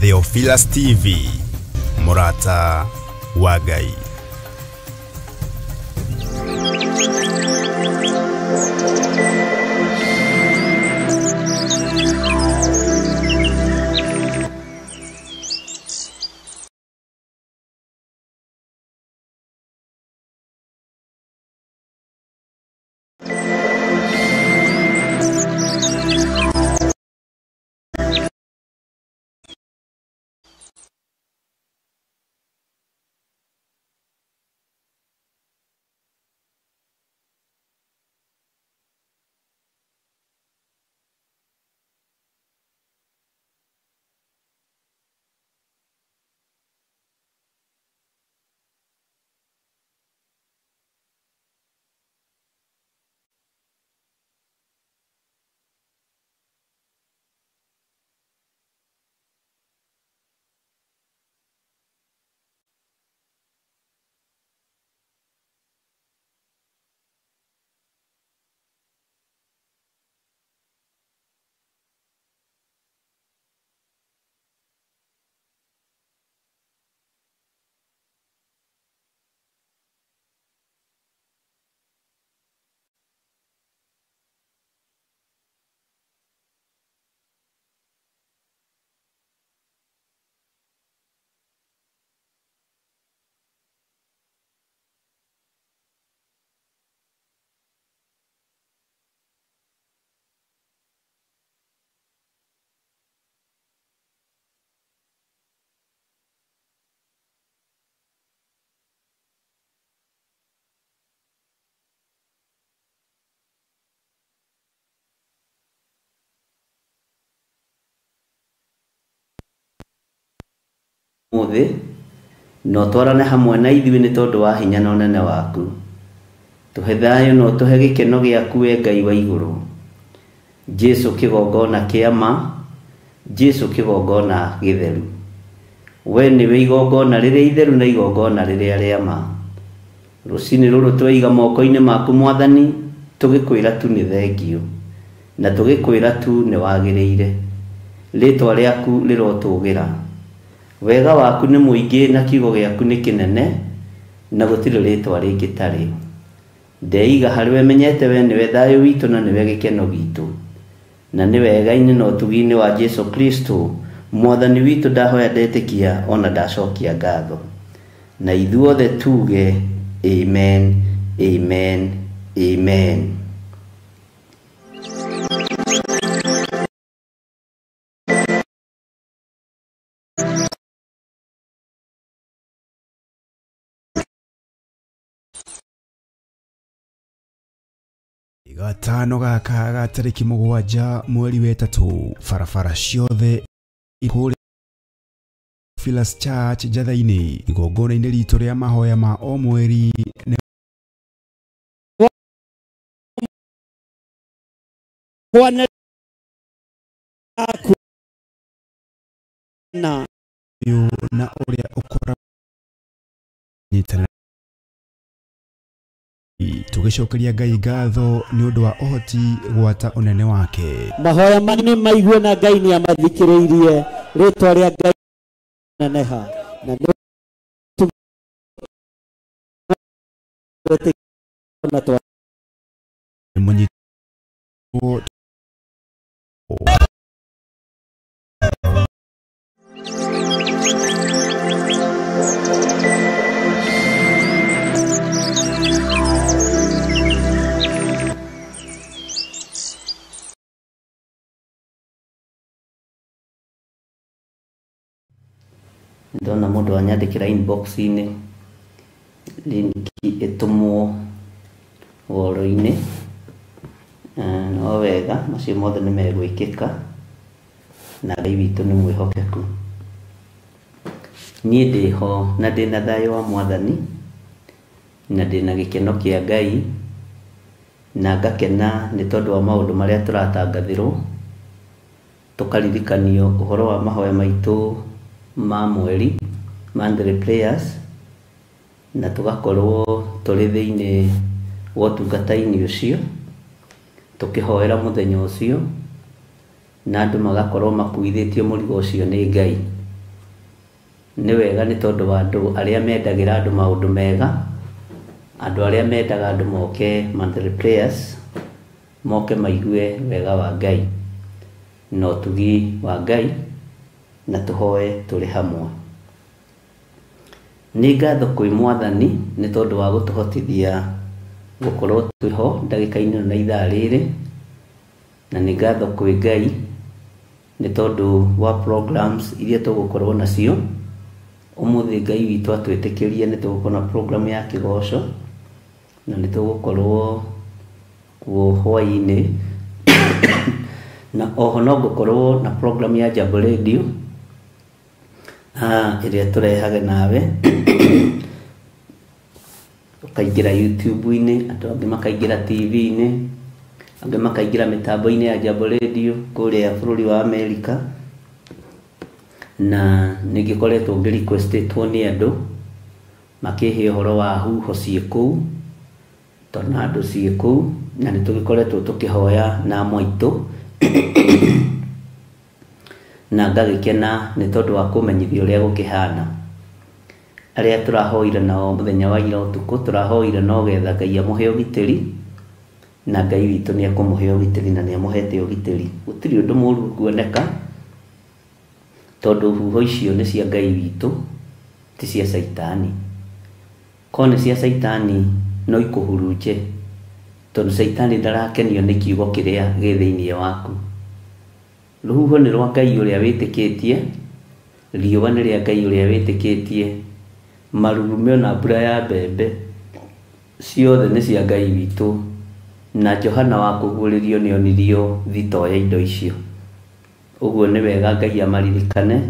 Theophilus TV, mũrata wa Ngai. Mũthĩ na ũtwarane hamwe na ithuĩ nĩ tondũ wa hinya na ũnene waku. Tũhe thayũ na ũtũhe gĩkeno gĩaku we Ngai wa igũrũ. Jesu kĩgongona kĩa ma, Jesu kĩgongona gĩtheru. We nĩwe igongona rĩrĩa itheru na igongona rĩrĩa rĩa ma. Rũcinĩ rũrũ tweiga moko-inĩ maku Mwathani, tũgĩkwĩra tu nĩ thengio na tũgĩkwĩra tu nĩ wagĩrĩire. Rĩtwa rĩaku rĩrotũgĩra. Wega waku nĩ mũingĩ na kiugo gĩaku nĩ kĩnene na gũtirĩ rĩtwa rĩngĩ tarĩo. Ndeiga harĩ we menyete we nĩwe thayũ witũ na nĩwe gĩkeno gitũ. Na nĩ wega-inĩ na ũtugi-inĩ wa Jesu Kristo Mwathani witũ ndahoya ndetĩkia ona ndacokia ngatho. Na ithuothe tuge amen, amen, amen. Gatano gaka ga tarĩki 7 mweri wa 3, barabara ciothe kũrĩa Theophilus Church Njatha-inĩ, igongona-inĩ ritũ rĩa mahoya ma o mweri nĩ ũyũ na ũrĩa ũkoragwo nyitanĩra tũgĩcokeria Ngai ngatho nĩ ũndũ wa ũhoti gwata ũnene wake. Mahoya manyu nĩ maigue na Ngai nĩ amathikĩrĩirie. Rĩtwa rĩa Ngai neneha na nĩ na twa Mũnyitwo ndona mũndũ anyandĩkĩra inbox-inĩ linki ĩtũmwo woro-inĩ. No wega, macio mothe nĩ megwĩkĩka na Ngai witũ nĩ mwĩhokeku. Niĩ ndĩho na ndĩna thayũ wa Mwathani na ndĩna gĩkeno kĩa Ngai na ngakena nĩ tondũ wa maũndũ marĩa tũratangathĩrwo, tũkaririkanio ũhoro wa mahoya maitũ ma mweri, monthly prayers, na tũgakorwo tũrĩ thĩinĩ wa ũtungata-inĩ ũcio tũkĩhoera mũthenya ũcio, na andũ magakorwo makuithĩtio mũrigo ũcio nĩ Ngai. Nĩ wega nĩ tondũ wa andũ arĩa mendagĩra andũ maũndũ mega, andũ arĩa mendaga andũ moke monthly prayers, moke maigue wega wa Ngai na ũtugi wa Ngai, na tũhoe tũrĩ hamwe. Nĩ ngatho kwĩ Mwathani nĩ tondũ wa gũtũhotithia gũkorwo twĩho ndagĩka-inĩ ĩno na ithaa rĩrĩ, na nĩ ngatho kwĩ Ngai nĩ tondũ wa programs iria tũgũkorwo nacio. Ũmũthĩ Ngai witũ atwĩtĩkĩrie nĩ tũgũkorwo na program ya kĩgoco, na nĩ tũgũkorwo kuo hwaĩ-inĩ, na oho no ngũkorwo na program ya Jambo Radio ĩrĩa tũrehaga nawe ũkaingĩra YouTube-inĩ, andũ angĩ makaingĩra TV-inĩ, angĩ makaingĩra mĩtambo-inĩ ya Jambo Radio kũrĩa bũrũri wa Amerika. Na nĩ ngĩkoretwo ngĩ requestĩtwo nĩ andũ makĩhe ũhoro wa huho ciĩ kũu, tornado ciĩ kũu, na nĩ tũgĩkoretwo tũkĩhoya na amwe aitũ na ngagĩkena nĩ tondũ wa kũmenyithio ũrĩa gũkĩhana. Arĩa tũrahoire nao mũthenya wa ira ũtukũ, tũrahoire no getha Ngai amũhe ũgitĩri, na Ngai witũ nĩ ekũmũhe ũgitĩri na nĩ amũhete ũgitĩri. Gũtirĩ ũndũ mũũru ũkuoneka, tondũ huho icio nĩ cia Ngai witũ, ti cia Caitani. Korwo nĩ cia Caitani no ikũhurunje, tondũ Caitani ndarakenio nĩ kiugo kĩrĩa gĩ thĩinĩ waku. Rũhuho nĩ rwa Ngai ũrĩa wĩtĩkĩtie, riũa nĩ rĩa Ngai ũrĩa wĩtĩkĩtie, marurumĩ ona mbura ya mbembe ciothe nĩ cia Ngai witũ. Na Johana wa kũguũrĩrio nĩ onirio thito ya indo icio. Ũguo nĩ wega Ngai amaririkane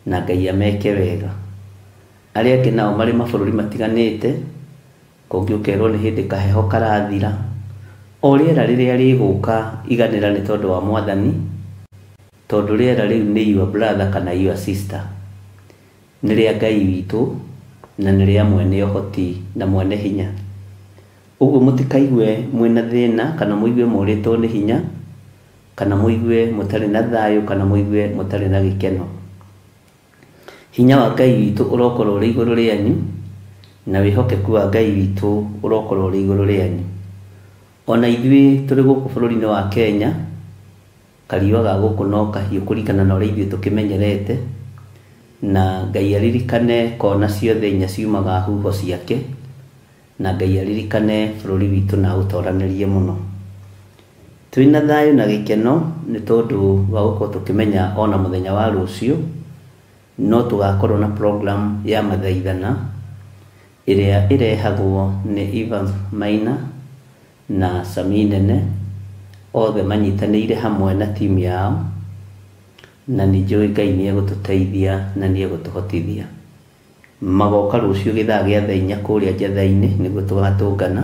na Ngai ameke wega. Arĩa angĩ nao marĩ mabũrũri matiganĩte, kũngĩ ũkerwo nĩ hĩndĩ kaheho karathira, o rĩera rĩrĩa rĩgũka iganĩra nĩ tondũ wa Mwathani, tondũ rĩera rĩu nĩ your brother kana your sister, nĩ rĩa Ngai witũ na nĩ rĩa mwene ũhoti na mwene hinya. Ũguo mũtikaigue mwĩna thĩna, kana mũigue mũrĩtwo nĩ hinya, kana mũigue mũtarĩ na thayũ, kana mũigue mũtarĩ na gĩkeno. Hinya wa Ngai witũ ũrokorwo ũrĩ igũrũ rĩanyu, na wĩhokeku wa Ngai witũ ũrokorwo ũrĩ igũrũ rĩanyu. Ona ithuĩ tũrĩ gũkũ bũrũri-inĩ wa Kenya, kariũa ga gũkũ no kahiũ kũringana na ũrĩa ithuĩ tũkĩmenyerete, na Ngai aririkane kona ciothe inya ciumaga huho ciake, na Ngai aririkane bũrũri witũ na aũtoranĩrie mũno. Twĩna thayũ na gĩkeno nĩ tondũ wa gũkorwo tũkĩmenya ona mũthenya wa rũciũ no tũgakorwo na program ya mathaithana ĩrĩa ĩrehagwo nĩ Evans Maina na Sami Nene, othe manyitanĩire hamwe na timu yao, na nĩ njũĩ Ngai nĩ egũtũteithia na nĩ egũtũhotithia. Magoka rũciũ gĩthaa gĩa thaa inya kũrĩa Njetha-inĩ nĩguo tũgatũngana,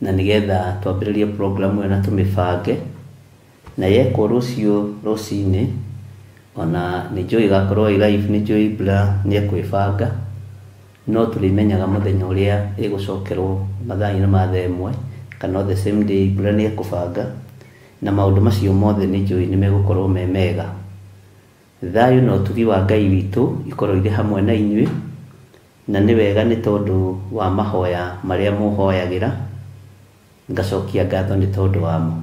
na nĩgetha twambĩrĩrie program ĩyo na tũmĩbange, na yekwo rũciũ rũcinĩ, ona nĩ njũĩ ĩgakorwo ĩ live, nĩ njũĩ Ibra nĩ ekwĩbanga, no tũrĩmenyaga mũthenya ũrĩa ĩgũcokerwo mathaa-inĩ ma thaa ĩmwe, kana the same day Ibra nĩ ekũbanga, na maũndũ macio mothe nĩ njũĩ nĩ megũkorwo me mega. Thayũ na ũtugi wa Ngai witũ ikorwo irĩ hamwe na inyuĩ, na nĩ wega nĩ tondũ wa mahoya marĩa mũhoyagĩra, ngacokia ngatho nĩ tondũ wamo.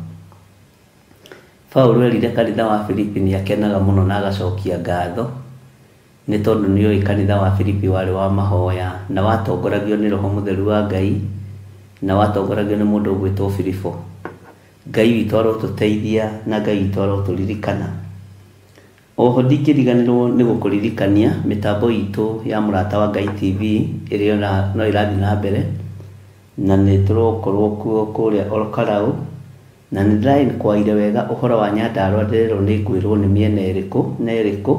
Paũlũ erire kanitha wa Filipi nĩ akenaga mũno na agacokia ngatho, nĩ tondũ nĩ oĩ kanitha wa Filipi warĩ wa mahoya na watongoragio nĩ Roho Mũtheru wa Ngai, na watongoragio nĩ mũndũ ũgwĩtwo Filipo. Ngai witũ arotũteithia na Ngai witũ arotũririkana. Oho ndingĩriganĩrwo nĩ gũkũririkania mĩtambo itũ ya Mũrata wa Ngai TV ĩrĩa no ĩrathiĩ na mbere, na nĩ tũrokorwo kuo kũrĩa Olkalau, na nĩ ndĩrainquire wega ũhoro wa Nyandarua, ndĩrerwo nĩ ngwĩrwo nĩ mĩena ĩrĩkũ na ĩrĩkũ,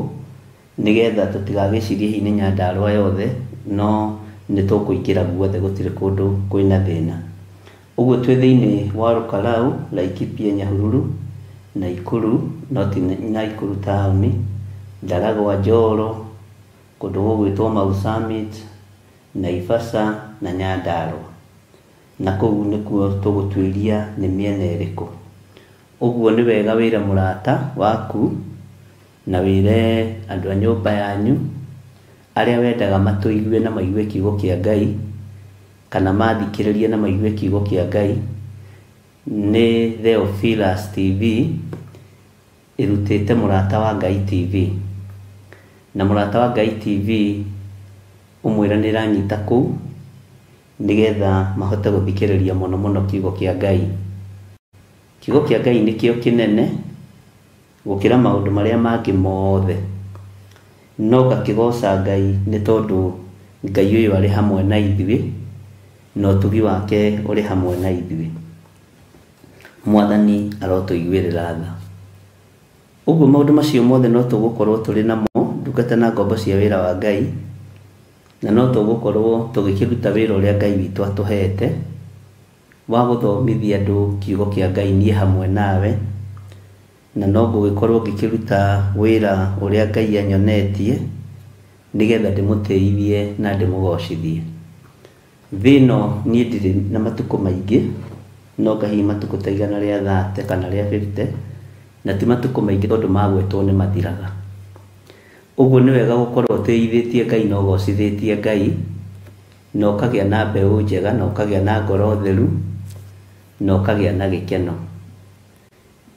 nĩgetha tũtigagĩcirie hihi nĩ Nyandarua yothe, no nĩ tũkũingĩra guothe, gũtirĩ kũndũ kwĩna thĩna. Ũguo twĩ thĩinĩ wa Olkalau, Laikipia, Nyahururu, Nakuru, no ti Nakuru taũni, Ndaragwa, Njoro, kũndũ gũgwĩtwo Mau Summit, Naivasha na Nyandarua. Na kũu nĩkuo tũgũtuĩria nĩ mĩena ĩrĩkũ. Ũguo nĩ wega wĩre mũrata waku na wĩre andũ a nyũmba yanyu Arĩa wendaga matũigue na maigue kiugo kĩa Ngai, kana mathikĩrĩrie na maigue kiugo kĩa Ngai, nĩ Theophilus TV ĩrutĩte Mũrata wa Ngai TV. Na Mũrata wa Ngai TV ũmwĩre nĩ ĩranyita kũu nĩgetha mahote gũthikĩrĩria mũno mũno kiugo kĩa Ngai. Kiugo kĩa Ngai nĩkĩo kĩnene gũkĩra maũndũ marĩa mangĩ mothe. No ngakĩgoca Ngai nĩ tondũ Ngai ũyũ arĩ hamwe na ithuĩ, na ũtugi wake ũrĩ hamwe na ithuĩ. Mwathani arotũiguĩrĩra tha. Ũguo maũndũ macio mothe no tũgũkorwo tũrĩ namo, ndungata na ngombo cia wĩra wa Ngai, na no tũgũkorwo tũgĩkĩruta wĩra ũrĩa Ngai witũ atũhete wa gũthomithia andũ kiugo kĩa Ngai niĩ hamwe nawe, na no ngũgĩkorwo ngĩkĩruta wĩra ũrĩa Ngai anyonetie nĩgetha ndĩmũtĩithie na ndĩmũgocithie. Thĩ ĩno niĩ ndirĩ na matukũ maingĩ, no ngahihi matukũ ta 130 kana 50, na ti matukũ maingĩ tondũ magwetwo nĩ mathiraga. Ũguo nĩ wega gũkorwo ũtĩithĩtie Ngai na ũgocithĩtie Ngai, na ũkagĩa na mbeũ njega, na ũkagĩa na ngoro theru, na ũkagĩa na gĩkeno.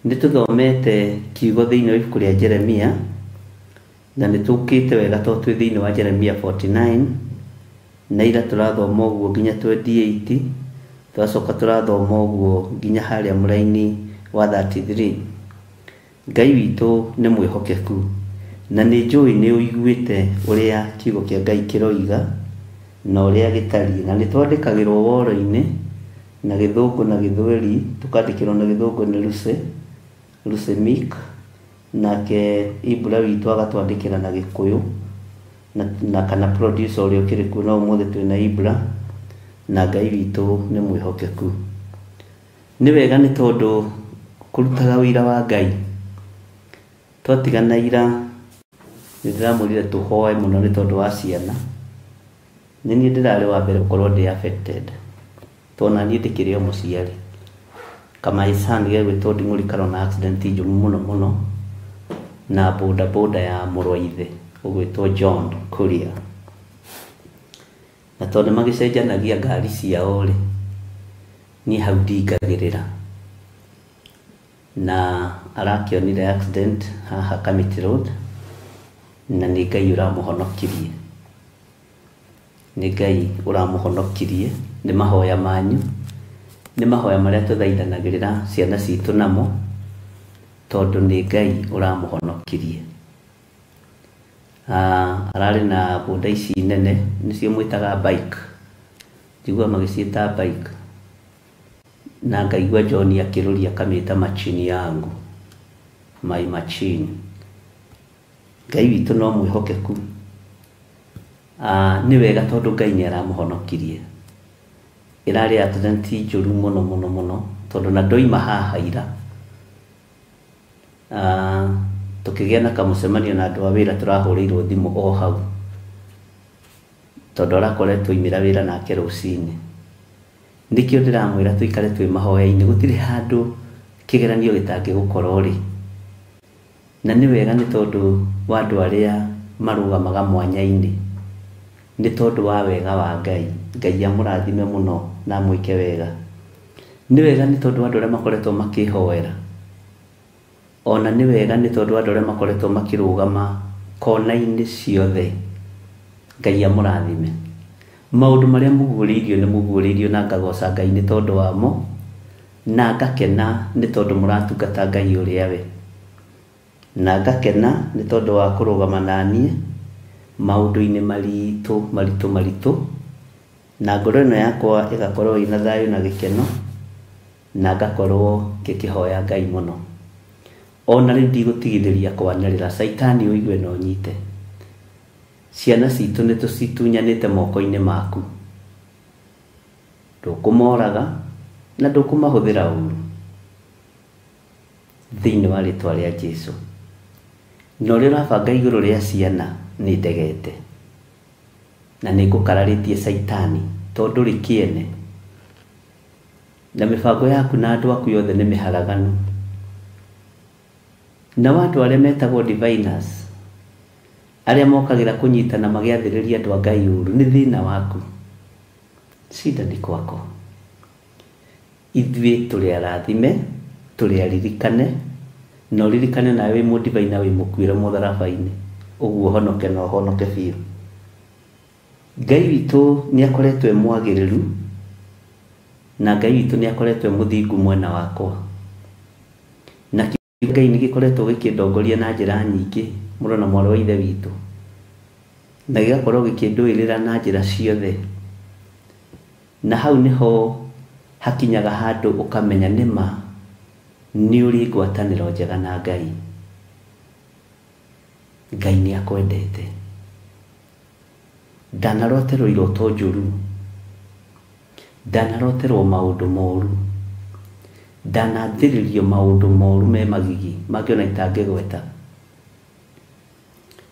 Nĩ tũthomete kiugo thĩinĩ wa ibuku rĩa Jeremia, na nĩ tũkĩte wega tondũ twĩ thĩinĩ wa Jeremia 49, na ira tũrathoma ũguo nginya 28, tũracoka tũrathoma ũguo nginya harĩa mũraini wa 33. Ngai witũ nĩ mwĩhokeku, na nĩ njũĩ nĩ ũiguĩte ũrĩa kiugo kĩa Ngai kĩroiga na ũrĩa gĩtariĩ, na nĩ twandĩkagĩrwo woro-inĩ na gĩthũngũ na gĩthweri, tũkandĩkĩrwo na gĩthũngũ nĩ Lucy Meek, nake Ibra witũ agatwandĩkĩra na gĩkũyũ, na kana producer ũrĩa ũkĩrĩ kuo, no ũmũthĩ twĩna Ibra, na Ngai witũ nĩ mwĩhokeku. Nĩ wega nĩ tondũ kũrutaga wĩra wa Ngai, twatigana ira nĩ ndĩramwĩrire tũhoe mũno nĩ tondũ wa ciana. Nĩ niĩ ndĩrarĩ wa mbere gũkorwo ndĩ affected, tondũ na niĩ ndĩkĩrĩ o mũciari. Kama son gegwĩtwo Nding'ũri karona accident njũru mũno mũno na boda boda ya mũrũ wa ithe ũgwĩtwo John Kuria. Na tondũ magĩcenjanagia ngari ciao rĩ, niĩ hau ndingagĩrĩra. Na arakĩonire accident haha Kamiti Road, na nĩ Ngai ũramũhonokirie. Nĩ Ngai ũramũhonokirie, nĩ mahoya manyu, nĩ mahoya marĩa tũthaithanagĩrĩra ciana citũ namo, tondũ nĩ Ngai ũramũhonokirie. Ararĩ na boda ici nene, nĩcio mwĩtaga bike, njiguaga magĩciĩta bike, na ngaigua John akĩrũria akamĩta machini yangu, my machine. Ngai witũ no mwĩhokeku. Nĩ wega tondũ Ngai nĩ aramũhonokirie. Ĩrarĩ accident njũru mũno mũno mũno, tondũ na ndoima haha ira. Tũkĩgĩa na kamũcemanio na andũ a wĩra, tũrahũrĩirwo thimũ o hau, tondũ arakoretwo oimĩra wĩra nake rũcinĩ. Nĩkĩo ndĩramwĩra tũikare twĩ mahoya-inĩ, gũtirĩ handũ kĩgeranio gĩtangĩgũkora ũrĩ. Na nĩ wega nĩ tondũ wa andũ arĩa marũgamaga mwanya-inĩ, nĩ tondũ wa wega wa Ngai. Ngai amũrathime mũno na amwĩke wega. Nĩ wega nĩ tondũ wa andũ arĩa makoretwo makĩhoera. Ona nĩ wega nĩ tondũ wa andũ arĩa makoretwo makĩrũgama kona-inĩ ciothe. Ngai amũrathime. Maũndũ marĩa mũguũrĩirio nĩ mũguũrĩirio, na ngagoca Ngai nĩ tondũ wamo, na ngakena nĩ tondũ mũratungata Ngai ũrĩa we. Na ngakena nĩ tondũ wa kũrũgama na niĩ maũndũ-inĩ maritũ maritũ maritũ, na ngoro ĩno yakwa ĩgakorwo ĩna thayũ na gĩkeno, na ngakorwo ngĩkĩhoya Ngai mũno. Ona rĩu ndigũtigithĩria kwanĩrĩra, Caitani ũigue na ũnyite. Ciana citũ nĩ tũcitunyanĩte moko-inĩ maku, ndũkũmoraga na ndũkũmahũthĩra ũru, thĩinĩ wa rĩtwa rĩa Jesũ. Na ũrĩa ũrabanga igũrũ rĩa ciana nĩ ndegete, na nĩ ngũkararĩtie Caitani tondũ ndũrĩ kĩene, na mĩbango yaku na andũ aku yothe nĩ mĩharaganu. Na andũ arĩa metagwo diviners, Arĩa mokagĩra kũnyitana magĩathĩrĩria andũ a Ngai ũru nĩ thĩna waku. Shida ni kwako. Ithuĩ tũrĩ arathime, tũrĩ aririkane, na ũririkane nawe wĩ mũndivai na wĩ mũkuĩre mũtharaba-inĩ, ũguo ũhonoke na ũhonoke biũ. Ngai witũ nĩ akoretwo e mwagĩrĩru, na Ngai witũ nĩ akoretwo e mũthingu mwena wakwa. Na Ngai nĩ gĩkoretwo gĩkĩndongoria na njĩra nyingĩ, mũrũ na mwarĩ wa Ithe witũ, na gĩgakorwo gĩkĩndũĩrĩra na njĩra ciothe. Na hau nĩho hakinyaga handũ ũkamenya nĩma nĩ ũrĩ ngwatanĩro njega na Ngai. Ngai nĩ akwendete. Ndanaroterwo iroto njũru, ndanaroterwo maũndũ moru, ndanathĩrĩrio maũndũ moru me magigi mangĩ ona itangĩgweta.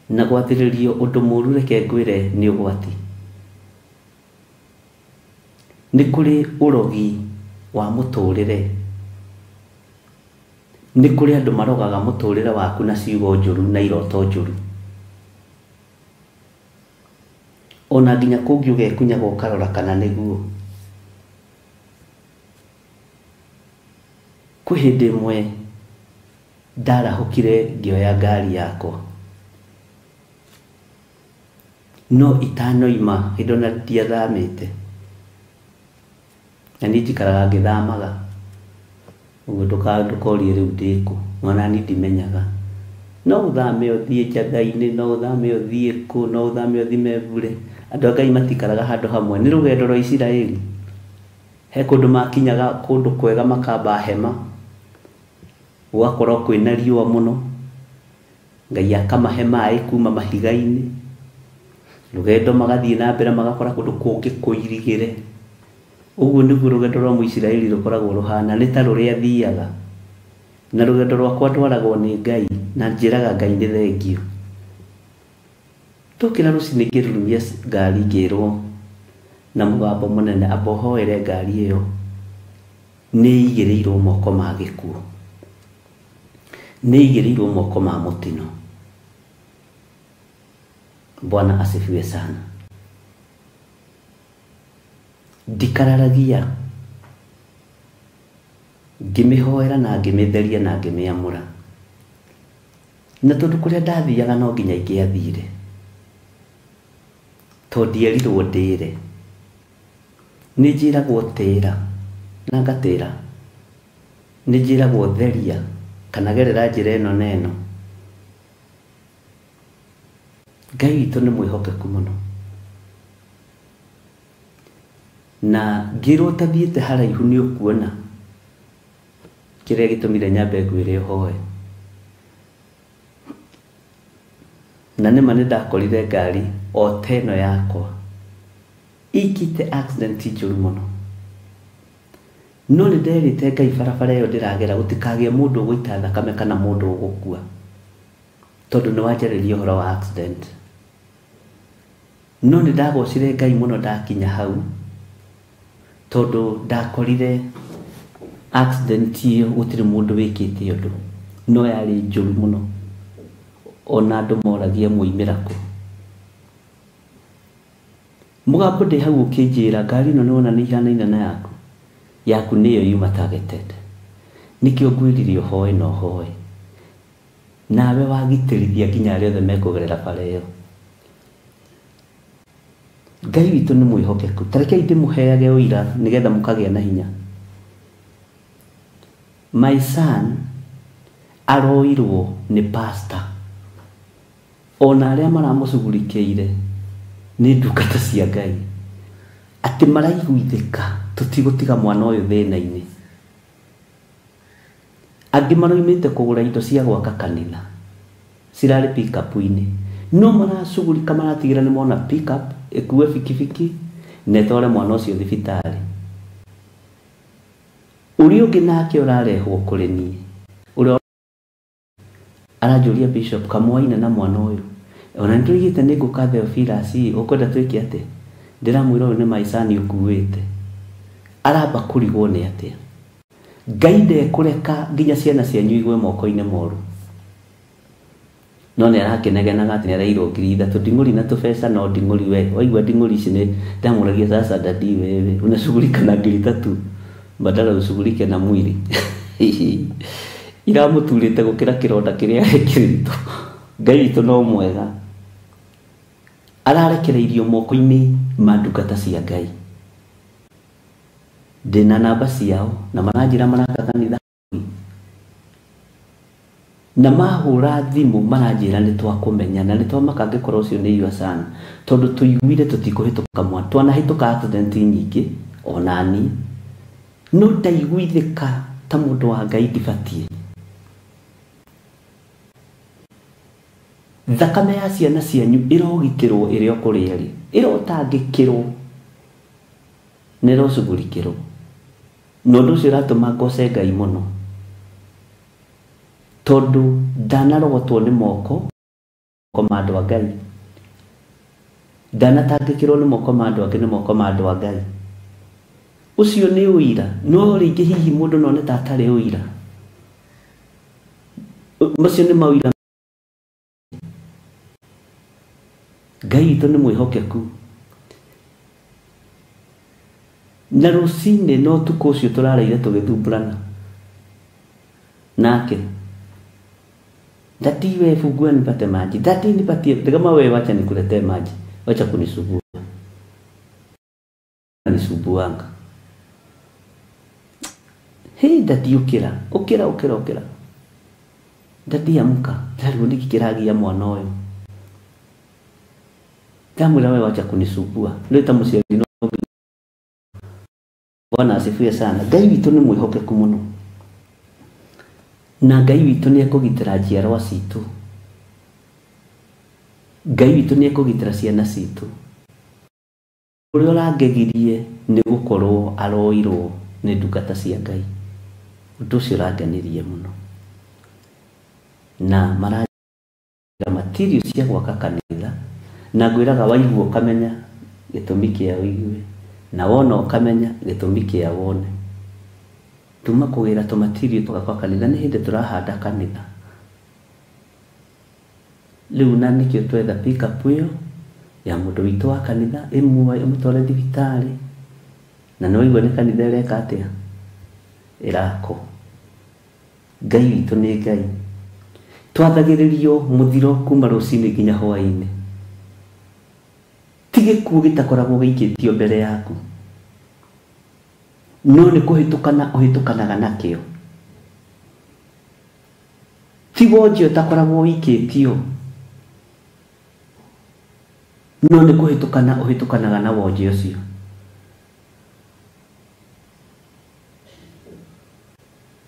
Na gwathĩrĩrio ũndũ mũru reke ngwĩre nĩ ũgwati. Nĩ kũrĩ ũrogi wa mũtũrĩre. Nĩ kũrĩ andũ marogaga mũtũrĩre waku na ciugo njũru na iroto njũru. Ona nginya kũngĩ ũgekunyaga ũkarora kana nĩguo. Kwĩ hĩndĩ ĩmwe ndarahũkire ngĩoya ngari yakwa, no itanoima hĩndĩ ona ndiathamĩte, na niĩ njikaraga ngĩthamaga, ũguo ndũkorie rĩu ndĩkũ, ona niĩ ndimenyaga. No ũthame ũthiĩ Njathai-inĩ, no ũthame ũthiĩ kũ, no ũthame ũthiĩ Mebure. Andũ a Ngai matikaraga handũ hamwe, nĩ rũgendo rwa Isiraeli. He kũndũ makinyaga kũndũ kwega makamba hema, gũgakorwo kwĩna riũa mũno, Ngai akamahe maĩ kuma mahiga-inĩ. Rũgendo magathiĩ na mbere magakora kũndũ kũngĩ kũirigĩre. Ũguo nĩguo rũgendo rwa Mũisiraeli rũkoragwo rũhana, nĩ ta rũrĩa athiaga. Na rũgendo rwakwa ndwaragwo nĩ Ngai, na njĩraga Ngai nĩ thengio. Ndokĩra rũcinĩ ngĩrurumia ngari ngĩrwo na mũgambo mũnene, amba ũhoere ngari ĩyo, nĩ ĩigĩrĩirwo moko ma gĩkuũ, nĩ ĩigĩrĩirwo moko ma mũtino. Bwana asifiwe sana. Ndikararagia, ngĩmĩhoera na ngĩmĩtheria na ngĩmĩamũra. Na tondũ kũrĩa ndathiaga no nginya ingĩathire, tondũ ndierirwo ndĩre, nĩ njĩragwo tĩra na ngatĩra, nĩ njĩragwo theria kana gerera njĩra ĩno na ĩno. Ngai witũ nĩ mwĩhokeku mũno. Na ngĩrwo ũtathiĩte haraihu nĩ ũkuona kĩrĩa gĩtũmire nyambe ngwĩre ũhoe. Na nĩma nĩ ndakorire ngari o ta ĩno yakwa ikĩte accident njũru mũno. No nĩ nderĩte Ngai barabara ĩyo ndĩragera gũtikagĩe mũndũ ũgũita thakame kana mũndũ ũgũkua, tondũ nĩ wanjarĩria ũhoro wa accident. No nĩ ndagocire Ngai mũno ndakinya hau, tondũ ndakorire accident ĩyo gũtirĩ mũndũ wĩkĩte ũndũ, no yarĩ njũru mũno, ona andũ moragia mwoimĩra kũ. Mũgambo ndĩ hau ũkĩnjĩra ngari ĩno nĩwona nĩ ihanaine na yaku, yaku nĩyo yuma targeted, nĩkĩo ngwĩrire ũhoe na ũhoe, nawe wagitĩrithia nginya arĩa othe mekũgerera bara ĩyo. Ngai witũ nĩ mwĩhokeku. Ta rekei ndĩmũheage ũira nĩgetha mũkagĩa na hinya. My son aroirwo nĩ pastor, ona arĩa maramũcugurikĩire nĩ ndungata cia Ngai, atĩ maraiguithĩka tũtigũtiga mwana ũyũ thĩna-inĩ. Angĩ maroimĩte kũgũra indo cia gwaka kanitha, cirarĩ pick-up-inĩ, no maracugurika maratigĩra nĩ mona pick-up ĩkue bikibiki na ĩtware mwana ũcio thibitarĩ. Ũrĩa ũngĩ nake ũrarehwo kũrĩ niĩ, ũrĩa aranjũria Bishop kamwaina na mwana ũyũ, ona nĩtũigĩte nĩ ngũka Theophilus, ũkwenda twĩke atĩa? Ndĩramwĩra ũyũ nĩ maicani ũkuĩte. Aramba kũrigwo nĩ atĩa. Ngai ndekũreka nginya ciana cianyu igwe moko-inĩ moru. No nĩ arakenegenaga atĩ nĩ arairwo 3,000 nding'ũri na tũbeca no nding'ũri we waigua nding'ũri ici nĩ ndamũragia sasa dadi wewe unashughulika na 3,000 badala ushughulike na mwili. Iramũturĩte gũkĩra kĩronda kĩrĩa ekĩrĩtwo. Ngai witũ no mwega, ararekereirio moko-inĩ ma ndungata cia Ngai. Ndĩna namba ciao na maranjĩra maraka kanitha na mahũra thimũ maranjĩra nĩ twakũmenya na nĩ twamaka angĩkorwo ũcio nĩ your son, tondũ tũiguire tũtikũhĩtũka mwana, twanahĩtũka accident nyingĩ onani, no ndaiguithĩka ta mũndũ wa Ngai ndibatiĩ. Thakame ya ciana cianyu ĩrogitĩrwo ĩrĩ o kũrĩa ĩrĩ, ĩrotangĩkĩrwo na ĩrocugurikĩrwo, na ũndũ ũcio ũratũma ngoce Ngai mũno tondũ ndanarogotwo nĩ moko ma andũ a Ngai, ndanatangĩkĩrwo nĩ moko ma andũ angĩ, nĩ moko ma andũ a Ngai. Ũcio nĩ ũira, no rĩngĩ hihi mũndũ no one ta atarĩ ũira. Macio nĩ maũira. Ngai witũ nĩ mwĩhokeku. Na rũcinĩ no ũtukũ ũcio tũrareire tũgĩthumbũrana nake, dadi wewe fungua nipate maji, dadi nipatie, kama wewe wacha nikuletee maji, wacha kunisumbua, nisumbuanga. Hey dadi ukira ukira ukira ukira, dadi amka, ndarigwo nĩkĩ kĩragia mwana ũyũ. Ndamwĩra wewe wacha kunisumbua, rĩu ta mũciari no. Bwana asifiwe sana. Ngai witũ nĩ mwĩhokeku mũno, na Ngai witũ nĩ ekũgitĩra njiarwa citũ, Ngai witũ nĩ ekũgitĩra ciana citũ. Ũrĩa ũrangegirie nĩ gũkorwo aroirwo nĩ ndungata cia Ngai, ũndũ ũcio ũrangenirie mũno, na maranjĩra material cia gwaka kanitha, na ngwĩraga waigua ũkamenya gĩtũmi kĩa ũigue, na wona ũkamenya gĩtũmi kĩa wone. Tuma kũgĩra tũmatirio tũgakwa kanitha, nĩ hĩndĩ tũrahanda kanitha rĩu, na nĩkĩo twetha pick-up ĩyo ya mũndũ witũ wa kanitha ĩmuoe ĩmũtware thibitarĩ, na nĩ waigua nĩ kanitha ĩreka atĩa, ĩrakwo. Ngai witũ nĩ Ngai. Twathagĩrĩrio mũthiro kuma rũcinĩ nginya hwaĩ-inĩ, ti gĩkuũ gĩtakoragwo gĩikĩtio mbere yaku, no nĩ kũhĩtũkana ũhĩtũkanaga nakĩo. Ti wonje ũtakoragwo wĩikĩtio, no nĩ kũhĩtũkana ũhĩtũkanaga na wonje ũcio.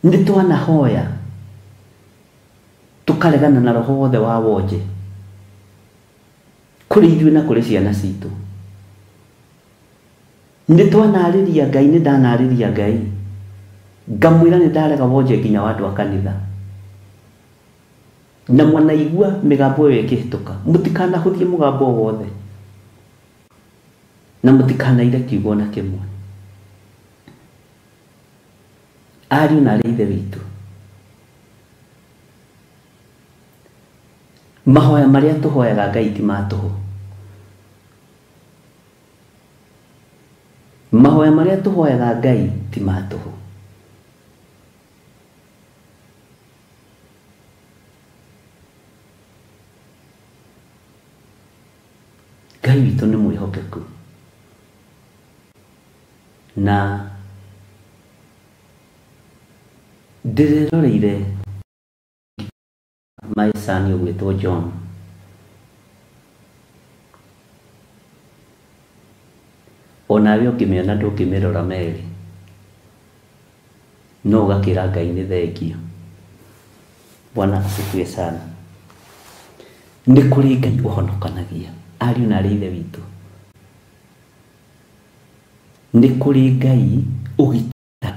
Nĩ twanahoya tũkaregana na roho wothe wa wonje kũrĩ ithuĩ na kũrĩ ciana citũ. Nĩ twanarĩria Ngai, nĩ ndanarĩria Ngai ngamwĩra nĩ ndarega wonje nginya wa andũ a kanitha, na mwanaigua mĩgambo ĩyo ĩkĩhĩtũka, mũtikanahũthie mũgambo o wothe na mũtikanaire kiugo na kĩmwe. Ariũ na arĩ ithe witũ, mahoya marĩa tũhoyaga Ngai ti ma tũhũ. Mahoya marĩa tũhoyaga Ngai ti ma tũhũ. Ngai witũ nĩ mwĩhokeku, na ndĩreroreire my son ũgwĩtwo John. Onawe ũngĩmĩona ndũngĩmĩrora merĩ, no ũgakĩra Ngai nĩ thengio. Bwana asifiwe sana. Nĩ kũrĩ Ngai ũhonokanagia, ariũ na arĩ ithe witũ. Nĩ kũrĩ Ngai ũgitĩra,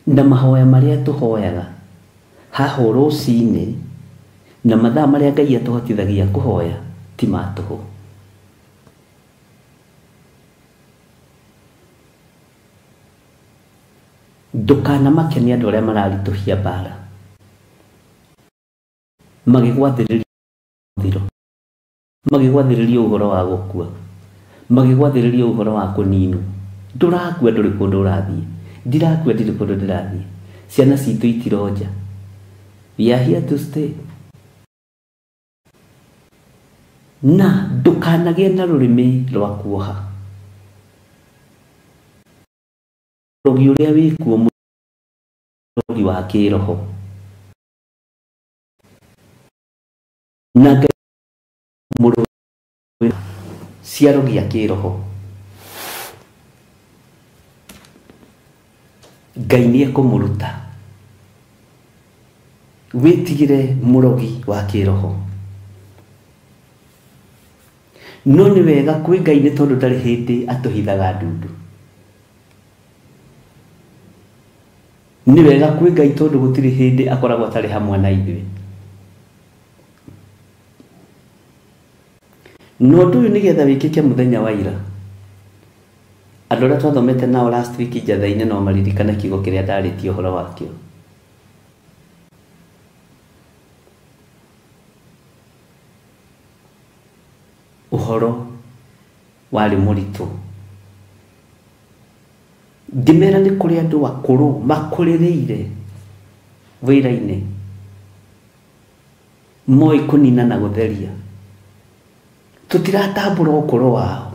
na mahoya marĩa tũhoyaga haha rũcinĩ na mathaa marĩa Ngai atũhotithagia kũhoya ti ma tũhũ. Ndũkanamake nĩ andũ arĩa mararitũhia mbara. Magĩgwathĩrĩria thiro, magĩgwathĩrĩria ũhoro wa gũkua, magĩgwathĩrĩria ũhoro wa kũninwo. Ndũrakua, ndũrĩ kũndũ ũrathiĩ. Ndirakua, ndirĩ kũndũ ndĩrathiĩ. Ciana citũ itironja. We are here to stay. Na ndũkanagĩe na rũrĩmĩ rwa kuoha. Ũrogi ũrĩa wĩkuo mũrogi wa kĩroho. Na Ngai mũrũĩ ciarogi a kĩroho. Ngai nĩ ekũmũruta. Wĩtigĩre mũrogi wa kĩroho. No nĩ wega kwĩ Ngai nĩ tondũ ndarĩ hĩndĩ atũhithaga ndundu. Nĩ wega kwĩ Ngai tondũ gũtirĩ hĩndĩ akoragwo atarĩ hamwe na ithuĩ. Na ũndũ ũyũ nĩgetha wĩkĩke mũthenya wa ira. Andũ arĩa twathomete nao last week njatha-inĩ no maririkane kiugo kĩrĩa ndarĩtie ũhoro wakĩo. Ũhoro warĩ mũritũ. Ngĩmera nĩ kũrĩ andũ akũrũ makũrĩrĩire wĩra-inĩ, moĩ kũnina na gũtheria. Tũtiratambũra ũkũrũ wao.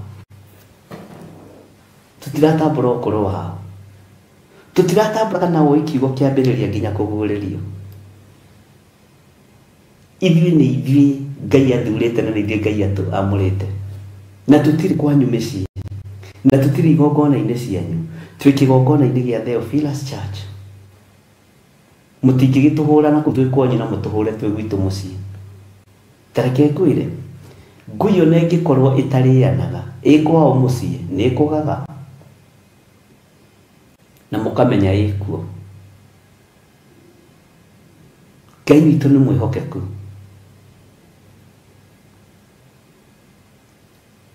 Tũtiratambũra ũkũrũ wao. Tũtiratambũra kana ũĩ kiugo kĩambĩrĩria nginya kũguũrĩrio. Ithuĩ nĩ ithuĩ Ngai athurĩte na nĩ ithuĩ Ngai amũrĩte. Na tũtirĩ kwanyu mĩciĩ. Na tũtirĩ igongona-inĩ cianyu. Twĩ kĩgongona-inĩ gĩa Theophilus Church. Mũtingĩgĩtũhũra na twĩ kwanyu na mũtũhũre twĩ gwitũ mũciĩ. Ta reke ngwĩre, ngui ona ĩngĩkorwo ĩtarĩanaga, ĩ kwao mũciĩ nĩ ĩkũgaga. Na mũkamenya ĩkuo. Ngai witũ nĩ mwĩhokeku.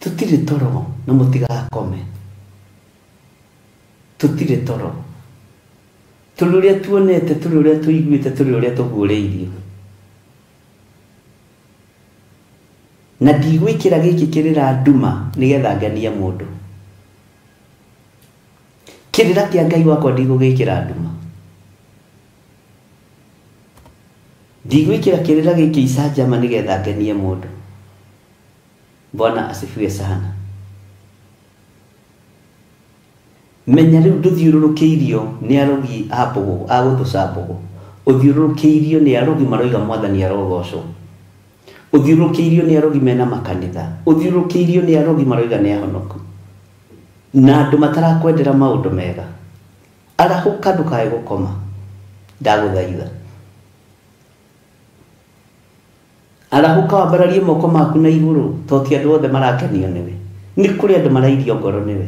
Tũtirĩ toro na mũtigakome. Tũtirĩ toro. Tũrĩ ũrĩa tuonete, tũrĩ ũrĩa tũiguĩte, tũrĩ ũrĩa tũguũrĩirio. Na ndigwĩkĩra gĩkĩ kĩrĩra nduma nĩgetha ngenie mũndũ. Kĩrĩra kĩa Ngai wakwa ndigũgĩkĩra nduma. Ndigwĩkĩra kĩrĩra gĩkĩ icanjama nĩgetha ngenie mũndũ. Bwana asifiwe sana. Menya rĩu ndũthiũrũrũkĩirio nĩ arogi a mbũgũ, a gũthũca mbũgũ. Ũthiũrũrũkĩirio nĩ arogi maroiga mwathani arogocwo. Ũthiũrũrũkĩirio nĩ arogi mena makanitha. Ũthiũrũrũkĩirio nĩ arogi maroiga nĩ ahonoku. Na andũ matarakwendera maũndũ mega. Arahũka ndũkae gũkoma. Ndagũthaitha. Arahũka wambararie moko maku na igũrũ, to ti andũ othe marakenio nĩwe. Nĩ kũrĩ andũ marairio ngoro nĩwe.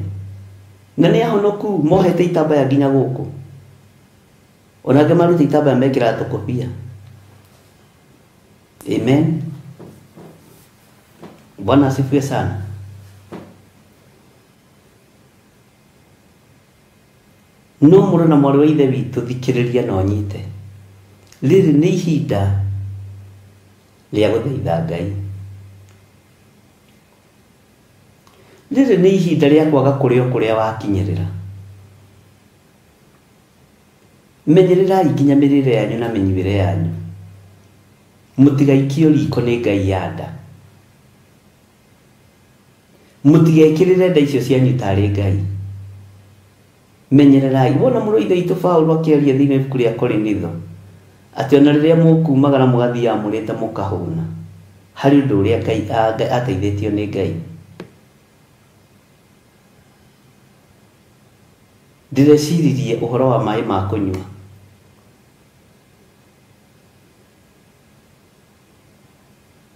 Na nĩ ahonoku mohete itambaya nginya gũkũ. Ona angĩ marute itambaya mekĩraga tũkobia. Amen. Bwana asifiwe sana. No mũrũ na mwarĩ wa ithe witũ thikĩrĩria na ũnyite. Rĩrĩ nĩ ihinda rĩa gũthaitha Ngai. Rĩrĩ nĩ ihinda rĩa kwaga kũrĩa o kũrĩa wakinyĩrĩra. Menyererai nginya mĩrĩre yanyu na mĩnyuĩre yanyu. Mũtigaikio riko nĩ Ngai ya nda. Mũtigekĩrĩre nda icio cianyu tarĩ Ngai. Menyererai. Wona mũrũ wa ithe witũ Paũlũ akĩaria thĩinĩ wa ibuku rĩa Korinitho atĩ ona rĩrĩa mũkumagara mũgathiaga mũrĩte mũkahũna, harĩ ũndũ ũrĩa Ngai ateithĩtio nĩ Ngai. Ndĩreciririe ũhoro wa maĩ ma kũnyua.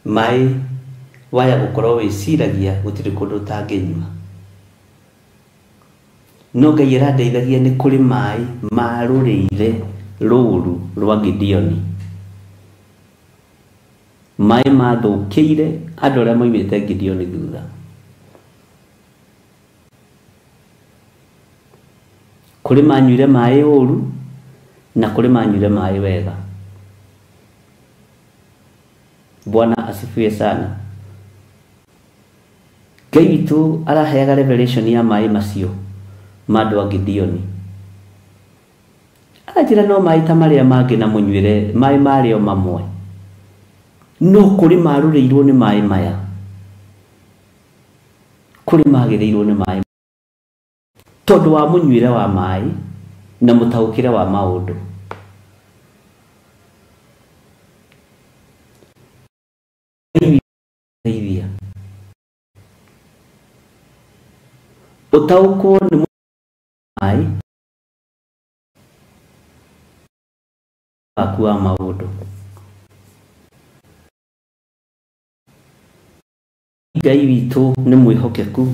Maĩ waya gũkorwo wĩciragia gũtirĩ kũndũ ũtangĩnyua. No Ngai arandeithagia nĩ kũrĩ maĩ marũrĩire rũru rwa Gideoni. Maĩ mathũkĩire andũ arĩa moimĩte Gideoni thutha. Kũrĩ manyuire maĩ ũru na kũrĩ manyuire maĩ wega. Bwana asifiwe sana. Ngai witũ araheaga revelation ya maĩ macio ma andũ a Gideoni. Aranjĩra no maĩ ta marĩa mangĩ na mũnyuĩre maĩ marĩo mamwe, no kũrĩ marũrĩirwo nĩ maĩ maya, kũrĩ magĩrĩirwo nĩ maĩ tondũ wa mũnyuĩre wa maĩ na mũtaũkĩre wa maũndũ. Teithia ũtaũkwo nĩ maĩ waku wa maũndũ. Ngai witũ nĩ mwĩhokeku.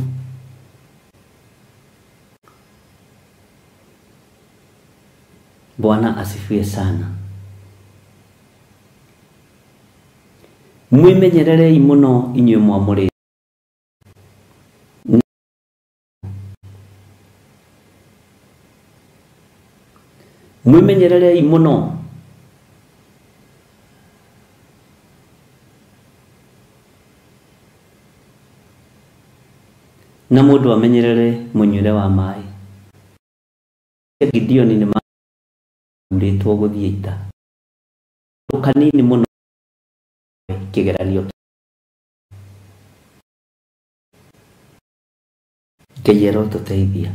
Bwana asifiwe sana. Mwimenyererei mũno inyuĩ mwamũrĩte. Mwimenyererei mũno na mũndũ amenyerere mũnyuĩre wa maĩ. Gideoni nĩ mathurĩtwo gũthiĩ ita kanini mũno kĩgeranio. Ngai arotũteithia.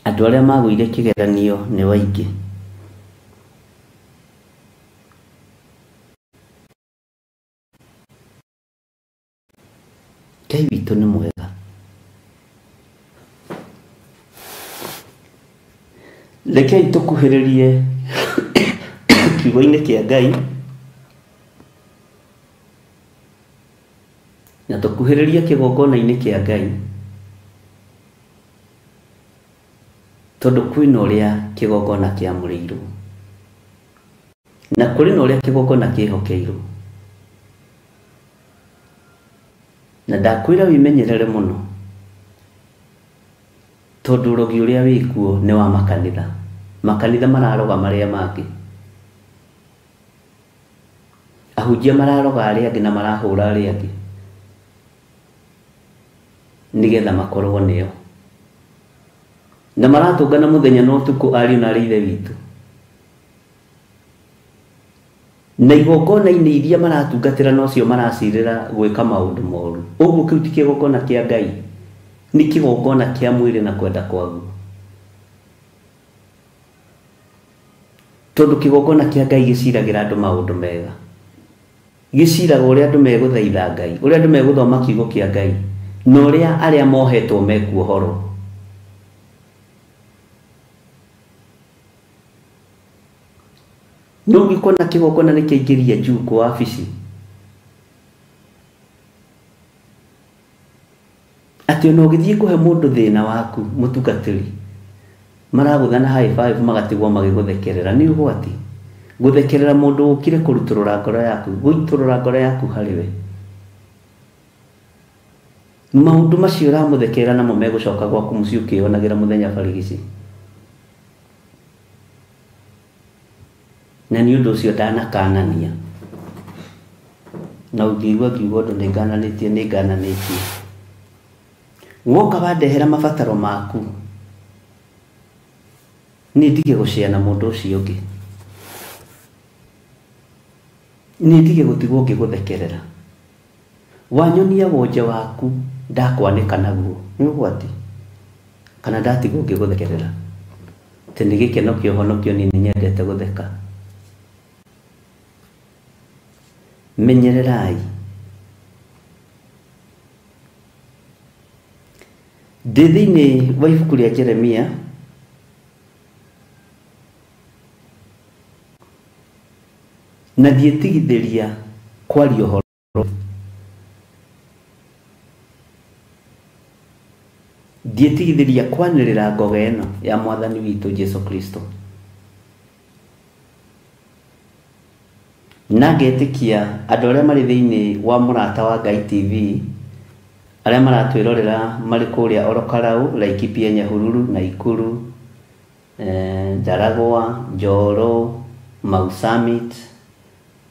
Andũ arĩa magũire kĩgeranio nĩ waingĩ. Ngai witũ nĩ mwega. Rekei tũkuhĩrĩrie kiugo-inĩ kĩa Ngai na tũkuhĩrĩrie kĩgongona-inĩ kĩa Ngai, tondũ kwĩna ũrĩa kĩgongona kĩamũrĩirwo na kũrĩ na ũrĩa kĩgongona kĩhokeirwo. Na ndakwĩra wĩmenyerere mũno tondũ ũrogi ũrĩa wĩkuo nĩ wa makanitha. Makanitha mararoga marĩa mangĩ, ahunjia mararoga arĩa angĩ na marahũra arĩa angĩ nĩgetha makorwo nĩo, na maratũngana mũthenya na ũtukũ ariũ na arĩ ithe witũ, na igongona-inĩ iria maratungatĩra nocio maracirĩra gwĩka maũndũ moru. Ũguo kĩu ti kĩgongona kĩa Ngai, nĩ kĩgongona kĩa mwĩrĩ na kwenda kwaguo. Tondũ kĩgongona kĩa Ngai gĩciragĩra andũ maũndũ mega, gĩciraga ũrĩa andũ megũthaitha Ngai, ũrĩa andũ megũthoma kiugo kĩa Ngai, na ũrĩa arĩa mohetwo mekuohorwo. No ũngĩkona kĩgongona nĩ kĩaingĩria njukũ wabici, atĩ ona ũgĩthiĩ kũhe mũndũ thĩna waku mũtungatĩri, maragũthana high five magatigwo magĩgũthekerera. Nĩ ũgwati gũthekerera mũndũ ũkire kũrutũrũra ngoro yaku, gũitũrũra ngoro yaku harĩ we. Maũndũ macio ũramũthekerera namo megũcoka gwaku mũciĩ ũkĩyonagĩra mũthenya barigici. Na nĩ ũndũ ũcio ndanakanania, na ũngĩigua ngiuga ũndũ nĩ ngananĩtie, nĩ ngananĩtie. Woka wandehera mabataro maku, niĩ ndige gũcea na mũndũ ũcio ũngĩ, niĩ ndige gũtigwo ngĩgũthekerera. Wanyonia wonje waku ndakwanĩka naguo, nĩ ũgwati, kana ndatigwo ngĩgũthekerera. Atĩ nĩ gĩkeno kĩa ũhonokio, niĩ nĩ nyendete gũtheka. Menyererai. Ndĩ thĩinĩ wa ibuku rĩa Jeremia na ndiĩtigithĩria kwaria ũhoro, ndiĩtigithĩria kwanĩrĩra ngoga ĩno ya mwathani witũ Jesu Kristo, na ngetĩkia andũ arĩa marĩ thĩinĩ wa Mũrata wa Ngai TV Arĩa maratwĩrorera marĩ kũrĩa Orokarau, Laikipia, Nyahururu, Naikuru, Ndaragwa, Njoro, Mau Summit,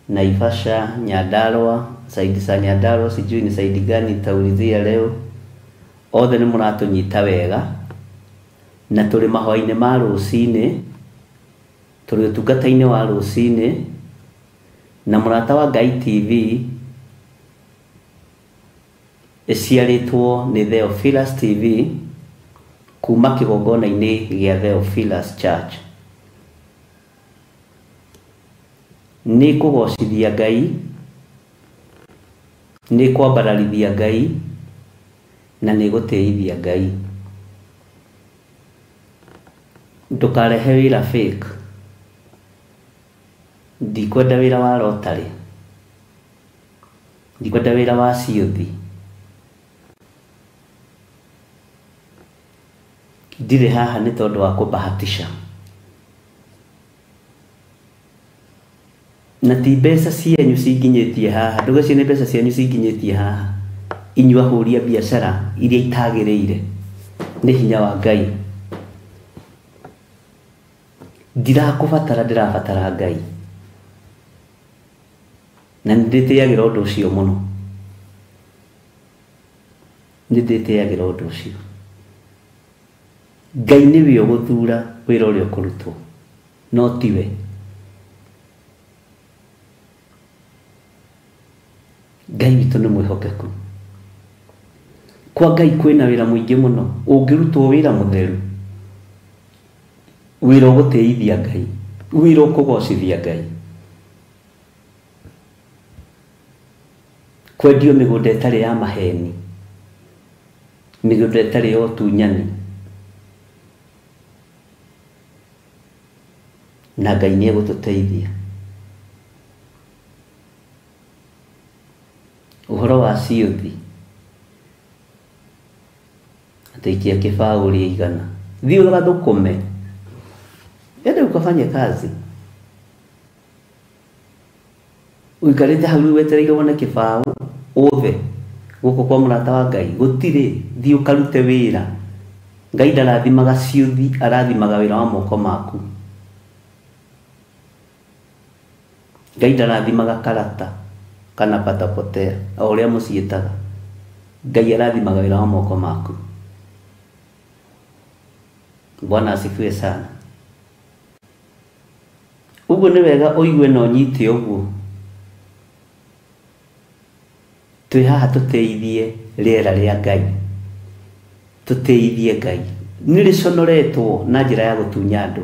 Naivasha, Nyandarua, saidi za Nyandarua, sijui ni saidi gani nitaulizia leo. Othe nĩ mũratũnyita wega na tũrĩ mahoya-inĩ ma rũcinĩ, tũrĩ ũtungata-inĩ wa rũcinĩ na Mũrata wa Ngai TV ĩciarĩtwo nĩ Theophilus TV kuma kĩgongona-inĩ gĩa Theophilus Church. Nĩ kũgocithia Ngai, nĩ kwambararithia Ngai na nĩ gũtĩithia Ngai. Ndũkarehe wĩra fake. Ndikwenda wĩra wa rotary, ndikwenda wĩra wa ciũthi, ndirĩ haha nĩ tondũ wa kũbahatisha. Na ti mbeca cianyu cinginyĩtie haha, ndũgecirie nĩ mbeca cianyu cinginyĩtie haha. Inyuĩ ahũri a biacara iria itagĩrĩire, nĩ hinya wa Ngai. Ndirakũbatara, ndĩrabatara Ngai. Na nĩ ndĩtĩagĩra ũndũ ũcio mũno, nĩ ndĩtĩagĩra ũndũ ũcio. Ngai nĩwe ũgũthura wĩra ũrĩa ũkũrutwo, no tiwe. Ngai witũ nĩ mwĩhokeku. Kwa Ngai kwĩna wĩra mũingĩ mũno, ũngĩrutwo wĩra mũtheru, wĩra ũgũtĩithia Ngai, wĩra ũkũgocithia Ngai. Kwendio mĩgũnda ĩtarĩ ya maheni, mĩgũnda ĩtarĩ ya ũtunyani, na Ngai nĩ egũtũteithia. Ũhoro wa ciũthi, atĩ ikia kĩbaũ ũrĩe igana, thiĩ ũgathũkũme, ende ukafanye kazi. Ũikarĩte hau rĩu wetereire wone kĩbaũ ũthe gũkũ kwa Mũrata wa Ngai gũtirĩ, thiĩ ũkarute wĩra. Ngai ndarathimaga ciũthi, arathimaga wĩra wa moko maku. Ngai ndarathimaga karata kana patapotea o ũrĩa mũciĩtaga. Ngai arathimaga wĩra wa moko maku. Bwana asifiwe sana. Ũguo nĩ wega ũigue na ũnyite ũguo. Twĩ haha tũteithie rĩera rĩa Ngai, tũteithie Ngai. Nĩ rĩconoretwo na njĩra ya gũtunya andũ,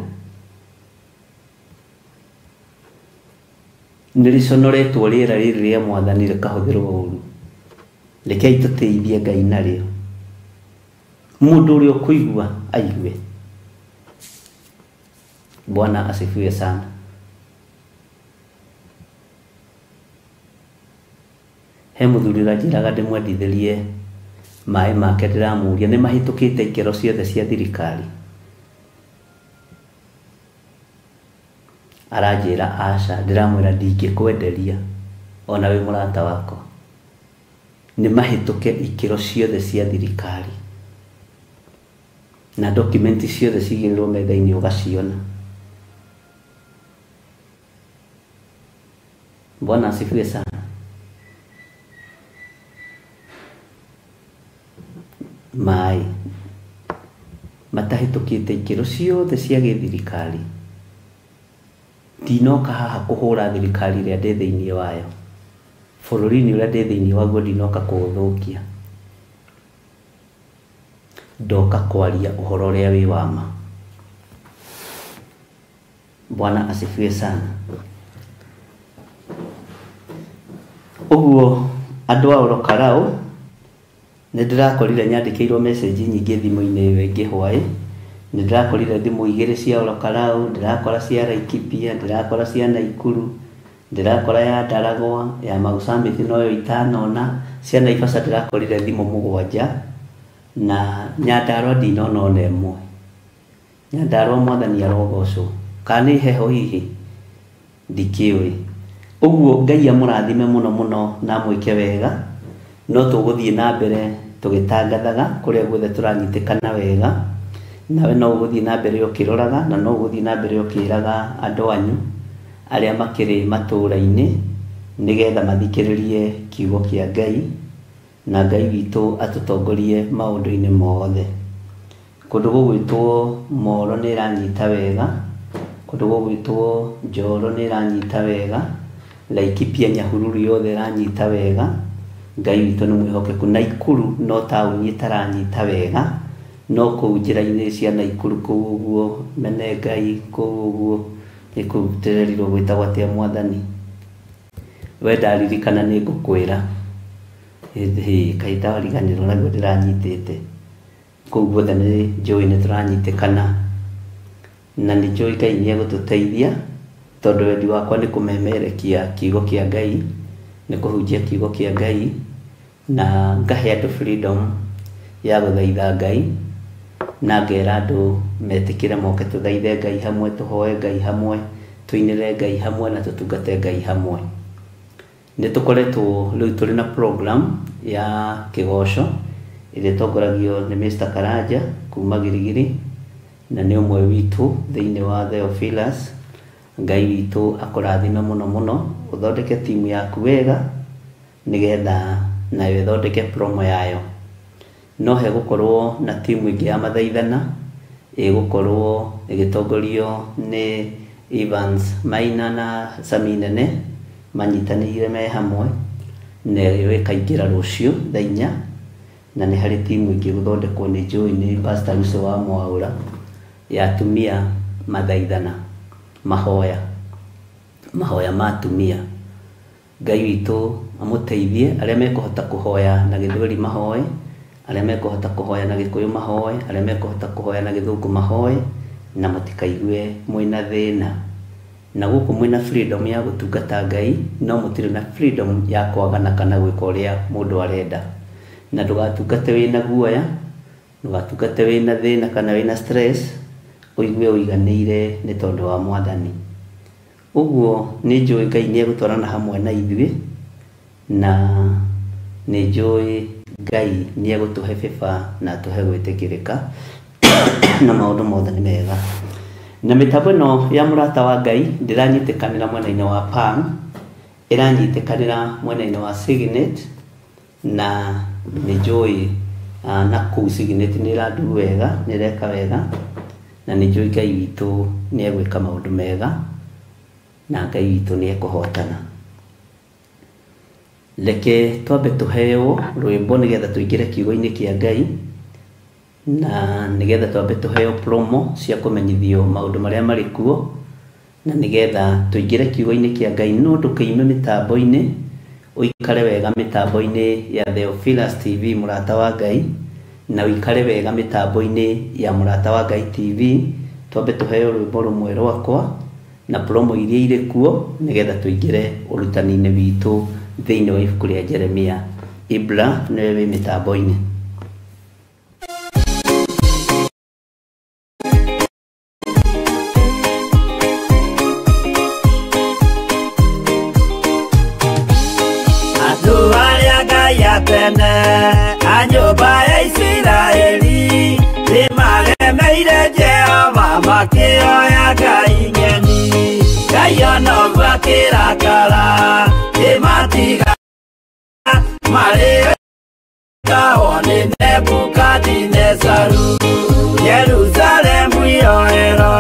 nĩ rĩconoretwo rĩera rĩrĩ rĩa Mwathani rĩkahũthĩrwo ũru. Rekei tũteithie Ngai narĩo. Mũndũ ũrĩa ũkũigua aigue. Bwana asifiwe sana. He mũthuri ũranjĩraga ndĩmwendithĩrie maĩ make, ndĩramũria nĩ mahĩtũkĩte ikĩro ciothe cia thirikari. Aranjĩra aca, ndĩramwĩra ndingĩkwenderia ona wĩ mũrata wakwa. Nĩ mahĩtũke ikĩro ciothe cia thirikari na dokumenti ciothe cigĩrĩrwo metha-inĩ ũgaciona. Bwana asifiwe sana. Maĩ matahĩtũkĩte ikĩro ciothe cia gĩthirikari. Ndinoka haha kũhũra thirikari ĩrĩa ndĩ thĩinĩ wayo, bũrũri-inĩ ũrĩa ndĩ thĩinĩ waguo ndinoka kũũthũkia. Ndoka kwaria ũhoro ũrĩa wĩ wa ma. Bwana asifiwe sana. Ũguo andũ a Orokarau nĩ ndĩrakorire nyandĩkĩirwo message nyingĩ thimũ-inĩ ĩyo ĩngĩ hwaĩ. Nĩ ndĩrakorire thimũ igĩrĩ cia Orokarau, ndĩrakora cia Laikipia, ndĩrakora cia Naikuru, ndĩrakora ya Ndaragwa, ya Mau Summit noyo itanona, cia Naivasha ndĩrakorire thimũ 7 na Nyandarua ndinona ona ĩmwe. Nyandarua Mwathani arogocwo. Kana nĩ heho hihi? Ndikĩũĩ. Ũguo Ngai amũrathime mũno mũno na amwĩke wega. No tũgũthiĩ na mbere tũgĩtangathaga kũrĩa guothe tũranyitĩkana wega. Nawe no ũgũthiĩ na mbere ũkĩroraga na no ũgũthiĩ na mbere ũkĩraga andũ anyu arĩa makĩrĩ matũũra-inĩ nĩgetha mathikĩrĩrie kiugo kĩa Ngai na Ngai witũ atũtongorie maũndũ-inĩ mothe. Kũndũ gũgwĩtwo Moro nĩ ĩranyita wega, kũndũ gũgwĩtwo Njoro nĩ ĩranyita wega, Laikipia Nyahururu yothe ĩranyita wega. Ngai witũ nĩ mwĩhokeku. Naikuru no taũni ĩtaranyita wega, no kũu njĩra-inĩ cia Naikuru kũu ũguo Menengai kũu ũguo nĩ kũu ndĩrerirwo gwĩtagwo atĩa mwathani, we ndaririkana nĩ ngũkwĩra. Kaĩ ndariganĩrwo naguo ndĩranyitĩte. Kũu guothe nĩ njũĩ nĩ tũranyitĩkana na nĩ njũĩ Ngai nĩ egũtũteithia tondũ wendi wakwa nĩ kũmemerekia kiugo kĩa Ngai, nĩ kũhunjia kiugo kĩa Ngai na ngahe andũ freedom ya gũthaitha Ngai na ngera andũ metĩkĩre moke tũthaithe Ngai hamwe, tũhoe Ngai hamwe, tũinĩre Ngai hamwe na tũtungate Ngai hamwe. Nĩ tũkoretwo rĩu tũrĩ na program ya kĩgoco ĩrĩa ĩtongoragio nĩ Mr. Karanja kuma Girigiri na nĩ ũmwe witũ thĩinĩ wa Theophilus. Ngai witũ akũrathime mũno mũno, ũthondeke timu yaku wega nĩgetha nayo ĩthondeke promo yayo. No hegũkorwo na timu ĩngĩ ya mathaithana ĩgũkorwo ĩgĩtongorio nĩ Evans Maina na Sami Nene manyitanĩire me hamwe, nayo ĩkaingĩra rũciũ thaa inya. Na nĩ harĩ timu ĩngĩ gũthondekwo nĩ njũĩ nĩ Pastor Lucy wa Mwaũra ya atumia mathaithana, mahoya, mahoya ma atumia. Ngai witũ amũteithie arĩa mekũhota kũhoya na Gĩthweri mahoe, arĩa mekũhota kũhoya na Gĩkũyũ mahoe, arĩa mekũhota kũhoya na Gĩthũngũ mahoe, na mũtikaigue mwĩna thĩna. Na gũkũ mwĩna freedom ya gũtungata Ngai, no mũtirĩ na freedom ya kwagana kana gwĩka ũrĩa mũndũ arenda. Na ndũgatungate wĩna guoya, ndũgatungate wĩna thĩna kana wĩna stress, ũigue ũiganĩire nĩ tondũ wa mwathani. Ũguo nĩ njũĩ Ngai nĩ egũtwarana hamwe na ithuĩ, na nĩ njũĩ Ngai nĩ egũtũhe favor na atũhe gwĩtĩkĩrĩka na maũndũ mothe nĩ mega. Na mĩtambo ĩno ya mũrata wa Ngai ndĩranyitĩkanĩra mwena-inĩ wa Pang, ĩranyitĩkanĩra mwena-inĩ wa Signet, na nĩ njũĩ na kũu Signet nĩ ĩrandu wega, nĩ ĩreka wega, na nĩ njũĩ Ngai witũ nĩ egwĩka maũndũ mega na Ngai witũ nĩ ekũhotana. Reke twambe tũheo rwĩmbo nĩgetha tũingĩre kiugo-inĩ kĩa Ngai, na nĩgetha twambe tũheo promo cia kũmenyithio maũndũ marĩa marĩ kuo, na nĩgetha tũingĩre kiugo-inĩ kĩa Ngai. No ndũkeime mĩtambo-inĩ, ũikare wega mĩtambo-inĩ ya Theophilus TV mũrata wa Ngai, na ũikare wega mĩtambo-inĩ ya mũrata wa Ngai TV. Twambe tũheo rwĩmbo rũmwe rwakwa na promo iria irĩ kuo nĩgetha tũingĩre ũrutani-inĩ witũ thĩinĩ wa ibuku rĩa Jeremia. Ibra nĩwe wĩ mĩtambo-inĩ. Andũ arĩa Ngai atene a nyũmba ya Isiraeli nĩmaremeire Jehova makĩoya ngai ng'eni. Ngai ona ũguo akĩrakara kĩmatiga marĩtahwo nĩ Nebukadinezaru. Jerusalemu yoerwo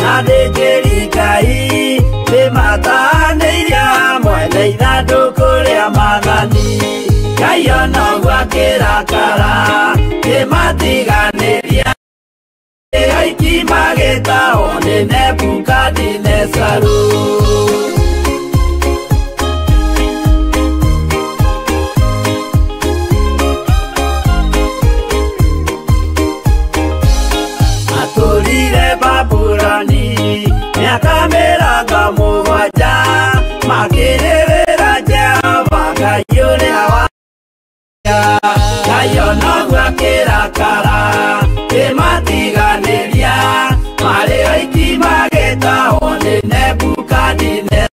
na athĩnjĩri Ngai nĩmatahanĩirio hamwe na ithandũkũ rĩa maathani. Ngai ona ũguo akĩrakara kĩmatiganĩria oiki magĩtahwo nĩ Nebukadinezaru. Matũrire Babuloni mĩaka mĩrongo mũgwanja makĩrĩrĩra Jehova Ngai ũrĩa wa Ngai ona ũguo akĩrakara kĩmatiganĩria marĩ oiki magĩtahwo nĩ Nebukadineza.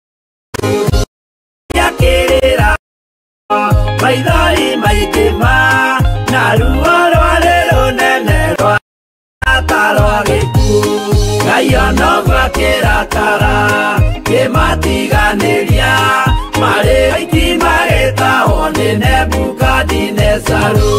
Akĩrĩra maithori maingĩ ma na Ngai ona gwakĩrakara kĩmatiganĩria marĩ aiki magĩtahwo nĩ Nebukadinezaru.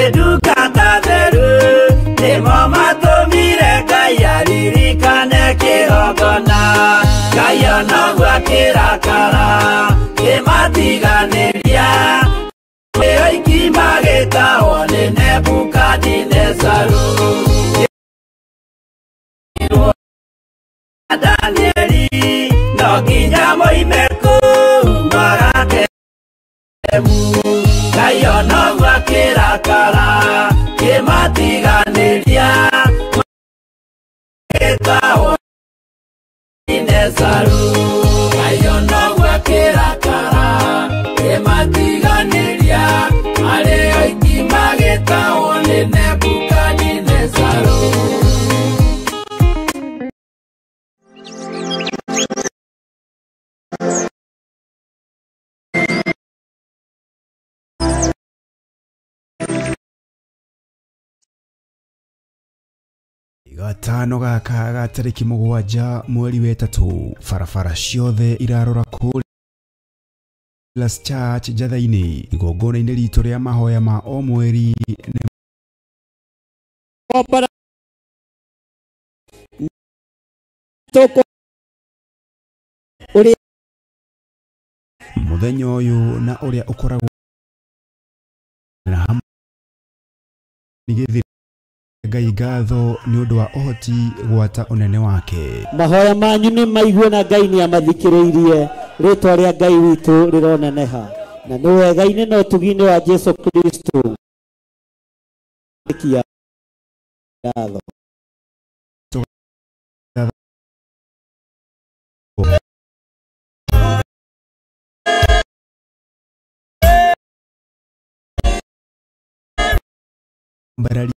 Ndungata theru nĩmo matũmire Ngai aririkane kĩgongona. Ngai ona gwakĩrakara kĩmatiganĩria marĩ aiki magĩtahwo nĩ Nebukadinezaru. Danieli no nginya moime kũu magatemu. Ngai ona gwakĩrakara kĩmatiganĩria magĩtahwo Nezaru. Ngai ona gwakĩrakara kĩmatiganĩria marĩ oiki magĩtahwo nĩ Nebukadinezaru. Gatano gaka ga tarĩki 7 mweri wa 3 barabara ciothe irarora kũrĩa Church Njatha-inĩ igongona-inĩ ritũ rĩa mahoya ma o mweri. Mũthenya ũyũ na ũrĩa ũkoragwo na hamwe Ngai ngatho nĩ ũndũ wa ũhoti gwata ũnene wake. Mahoya manyu nĩ maigue na Ngai nĩ amathikĩrĩirie. Rĩtwa rĩa Ngai witũ rĩroneneha na nĩ wega-inĩ na ũtugi-inĩ wa Jesu Kristo. Ngatho. Mbarari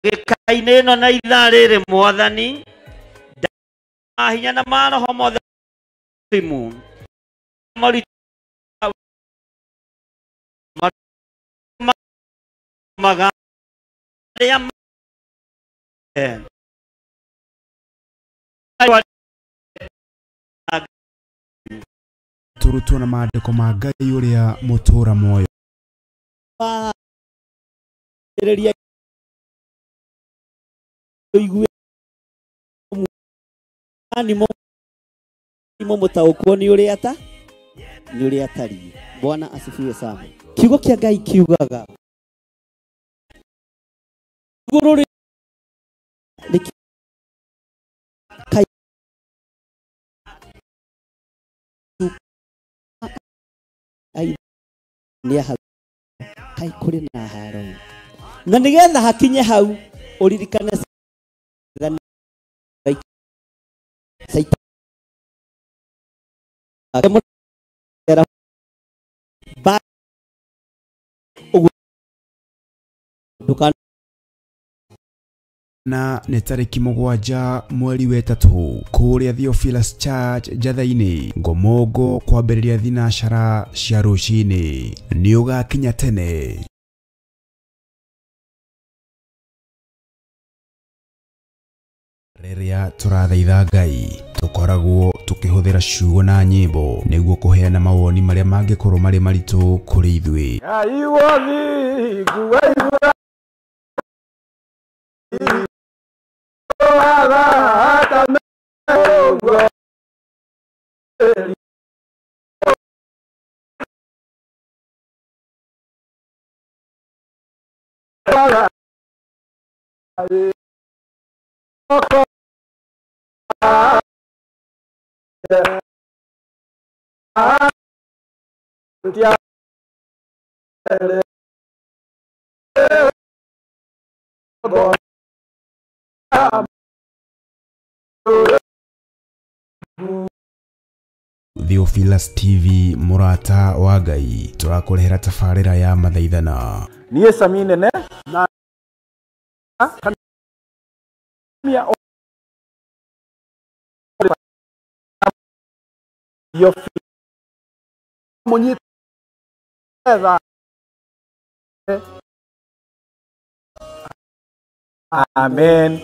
Gĩkainĩ ĩno na ithaa rĩrĩ mwathani mahinya na maroho mothe Turutwo na maandĩko ma Ngai ũrĩa mũtũũra muoyo. Mũtaũkwo nĩ ũrĩa ta nĩ ũrĩa atariĩ. Bwana asifiwe sana. Kiugo kĩa Ngai kiugaga igũrũ kai kũrĩ na haro na nĩgetha hakinye hau ũririkane na nĩ tarĩki 7 mweri wa 3 kũrĩa Theophilus Church Njatha-inĩ Ngomongo kwambĩrĩria thinacara cia rũcinĩ. Nĩ ũgakinya tene. Rĩrĩa tũrathaitha Ngai tũkoragwo tũkĩhũthĩra ciugo na nyĩmbo nĩguo kũheana mawoni marĩa mangĩkorwo marĩ maritũ kũrĩ ithuĩ. Theophilus TV murata wa Ngai turakurehera tabarĩra ya mathaithana. Niĩ Sami Nene na Amen.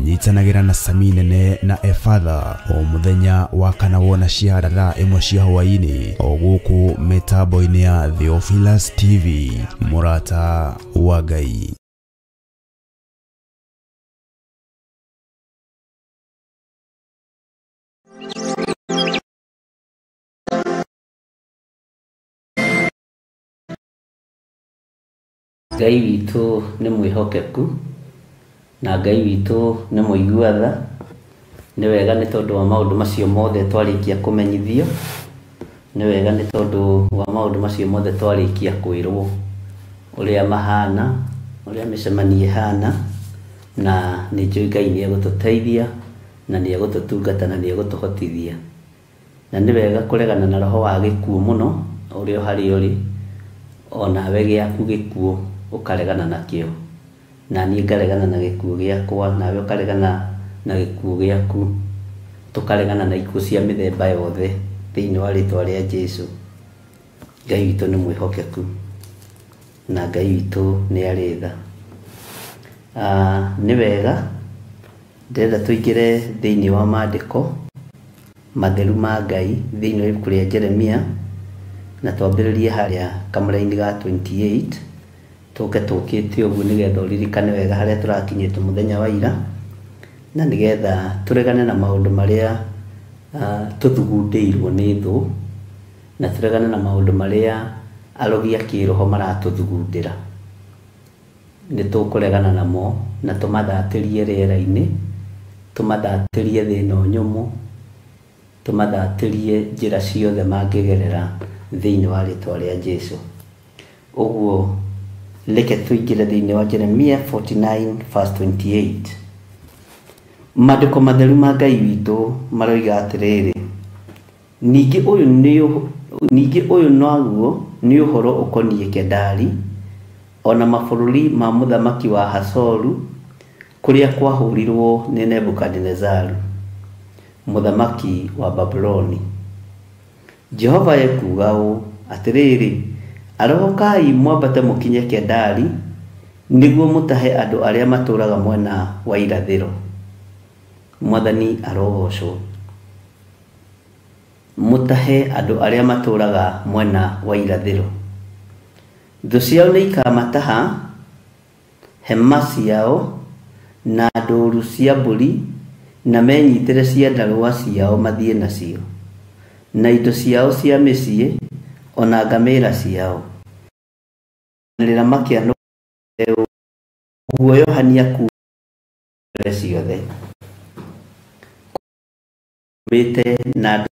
Nyitanagĩra na Sami Nene na Efatha o muthenya wa kana wona cia thaa 1 cia hwaĩ-inĩ o gũkũ mĩtambo-inĩ ya Theophilus TV murata wa Ngai. Ngai witũ nĩ mwĩhokeku na Ngai witũ nĩ mũigua tha. Nĩ wega nĩ tondũ wa maũndũ macio mothe twarĩkia kũmenyithio, nĩ wega nĩ tondũ wa maũndũ macio mothe twarĩkia kwĩrwo ũrĩa mahana, ũrĩa mĩcemanio ĩhana, na nĩ njũĩ Ngai nĩ egũtũteithia na nĩ egũtũtungata na nĩ egũtũhotithia. Na nĩ wega kũregana na roho wa gĩkuũ mũno ũrĩa harĩa ũrĩ, onawe gĩaku gĩkuũ ũkaregana nakĩo, na niĩ ngaregana na gĩkuũ gĩakwa, nawe ũkaregana na gĩkuũ gĩaku, tũkaregana na ikuũ cia mĩthemba yothe thĩinĩ wa rĩtwa rĩa Jesũ. Ngai witũ nĩ mwĩhokeku na Ngai witũ nĩ arĩ tha. Nĩ wega ndĩrenda tũingĩre thĩinĩ wa maandĩko matheru ma Ngai thĩinĩ wa ibuku rĩa Jeremia, na twambĩrĩrie harĩa kamũra-inĩ ga 28 tũke tũkĩte ũguo nĩgetha ũririkane wega harĩa tũrakinyĩte mũthenya wa ira, na nĩgetha tũregane na maũndũ marĩa tũthugundĩirwo nĩ thũ, na tũregane na maũndũ marĩa arogi a kĩroho maratũthugundĩra. Nĩ tũkũregana namo na tũmathatĩrie rĩera-inĩ, tũmathatĩrie thĩ ĩno nyũmũ, tũmathatĩrie njĩra ciothe mangĩgerera thĩinĩ wa rĩtwa rĩa Jesũ. Ũguo reke tũingĩre thĩinĩ wa Jeremia 49 verse 28. Maandĩko matheru ma Ngai witũ maroiga atĩrĩrĩ, ningĩ ũyũ naguo nĩ ũhoro ũkoniĩ Kedari ona mabũrũri ma mũthamaki wa Hasoru kũrĩa kwahũrirwo nĩ Nebukadinezaru mũthamaki wa Babuloni. Jehova ekuuga ũũ atĩrĩrĩ, arahũkai mwambate mũkinye Kedari nĩguo mũtahe andũ arĩa matũũraga mwena wa irathĩro. Mwathani arogocwo. Mũtahe andũ arĩa matũũraga mwena wa irathĩro. Thũ ciao nĩ ikamataha hema ciao na ndũũru cia mbũri, na menyitĩre ciandarũa ciao mathiĩ nacio, na indo ciao cia mĩciĩ ona ngamĩĩra ciao. Rĩrĩa makĩanũka guoyohania kuuma ciothe mĩte na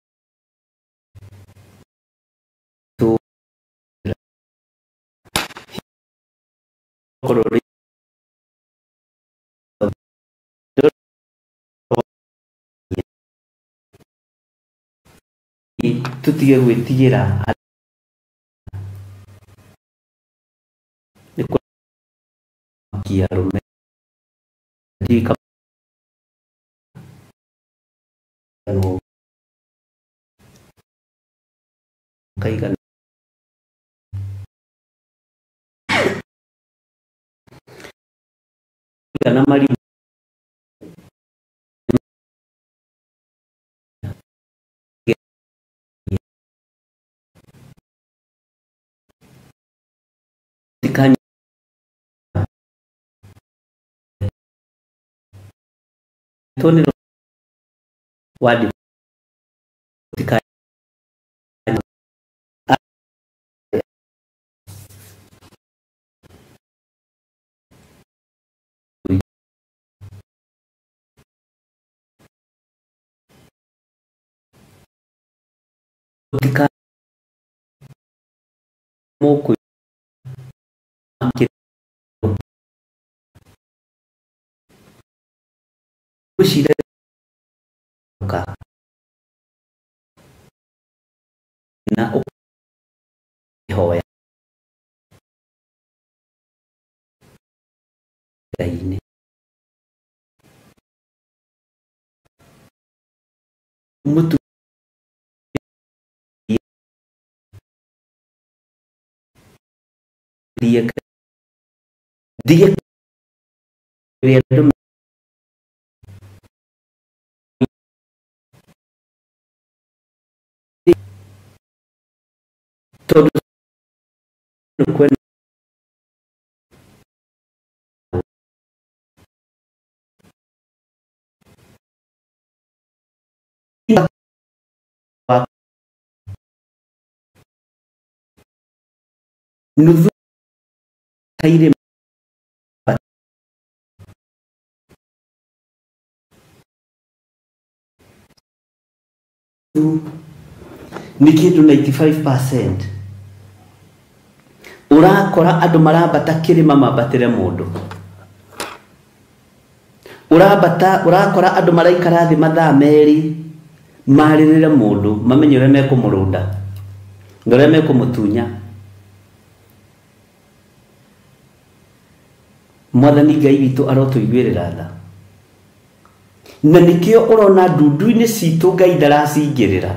tutige gwĩtigĩra nĩ kũmakia arũme kaigana mari Tony wadi Tika mũkũ na ũkĩhoya Ngai-inĩ. Mũtu ndige kũrĩa andũ tondũ kwĩna nuthu kaire nĩ kĩndũ 95% ũrakora andũ marambata kĩrĩma mambatĩre mũndũ, ũrambata ũrakora andũ maraikara thĩ mathaa merĩ marĩrĩre mũndũ mamenye ũrĩa mekũmũrũnda na ũrĩa mekũmũtunya. Mwathani Ngai witũ arotũiguĩrĩra tha, na nĩkĩo ũrona ndundu-inĩ citũ Ngai ndaracingĩrĩra.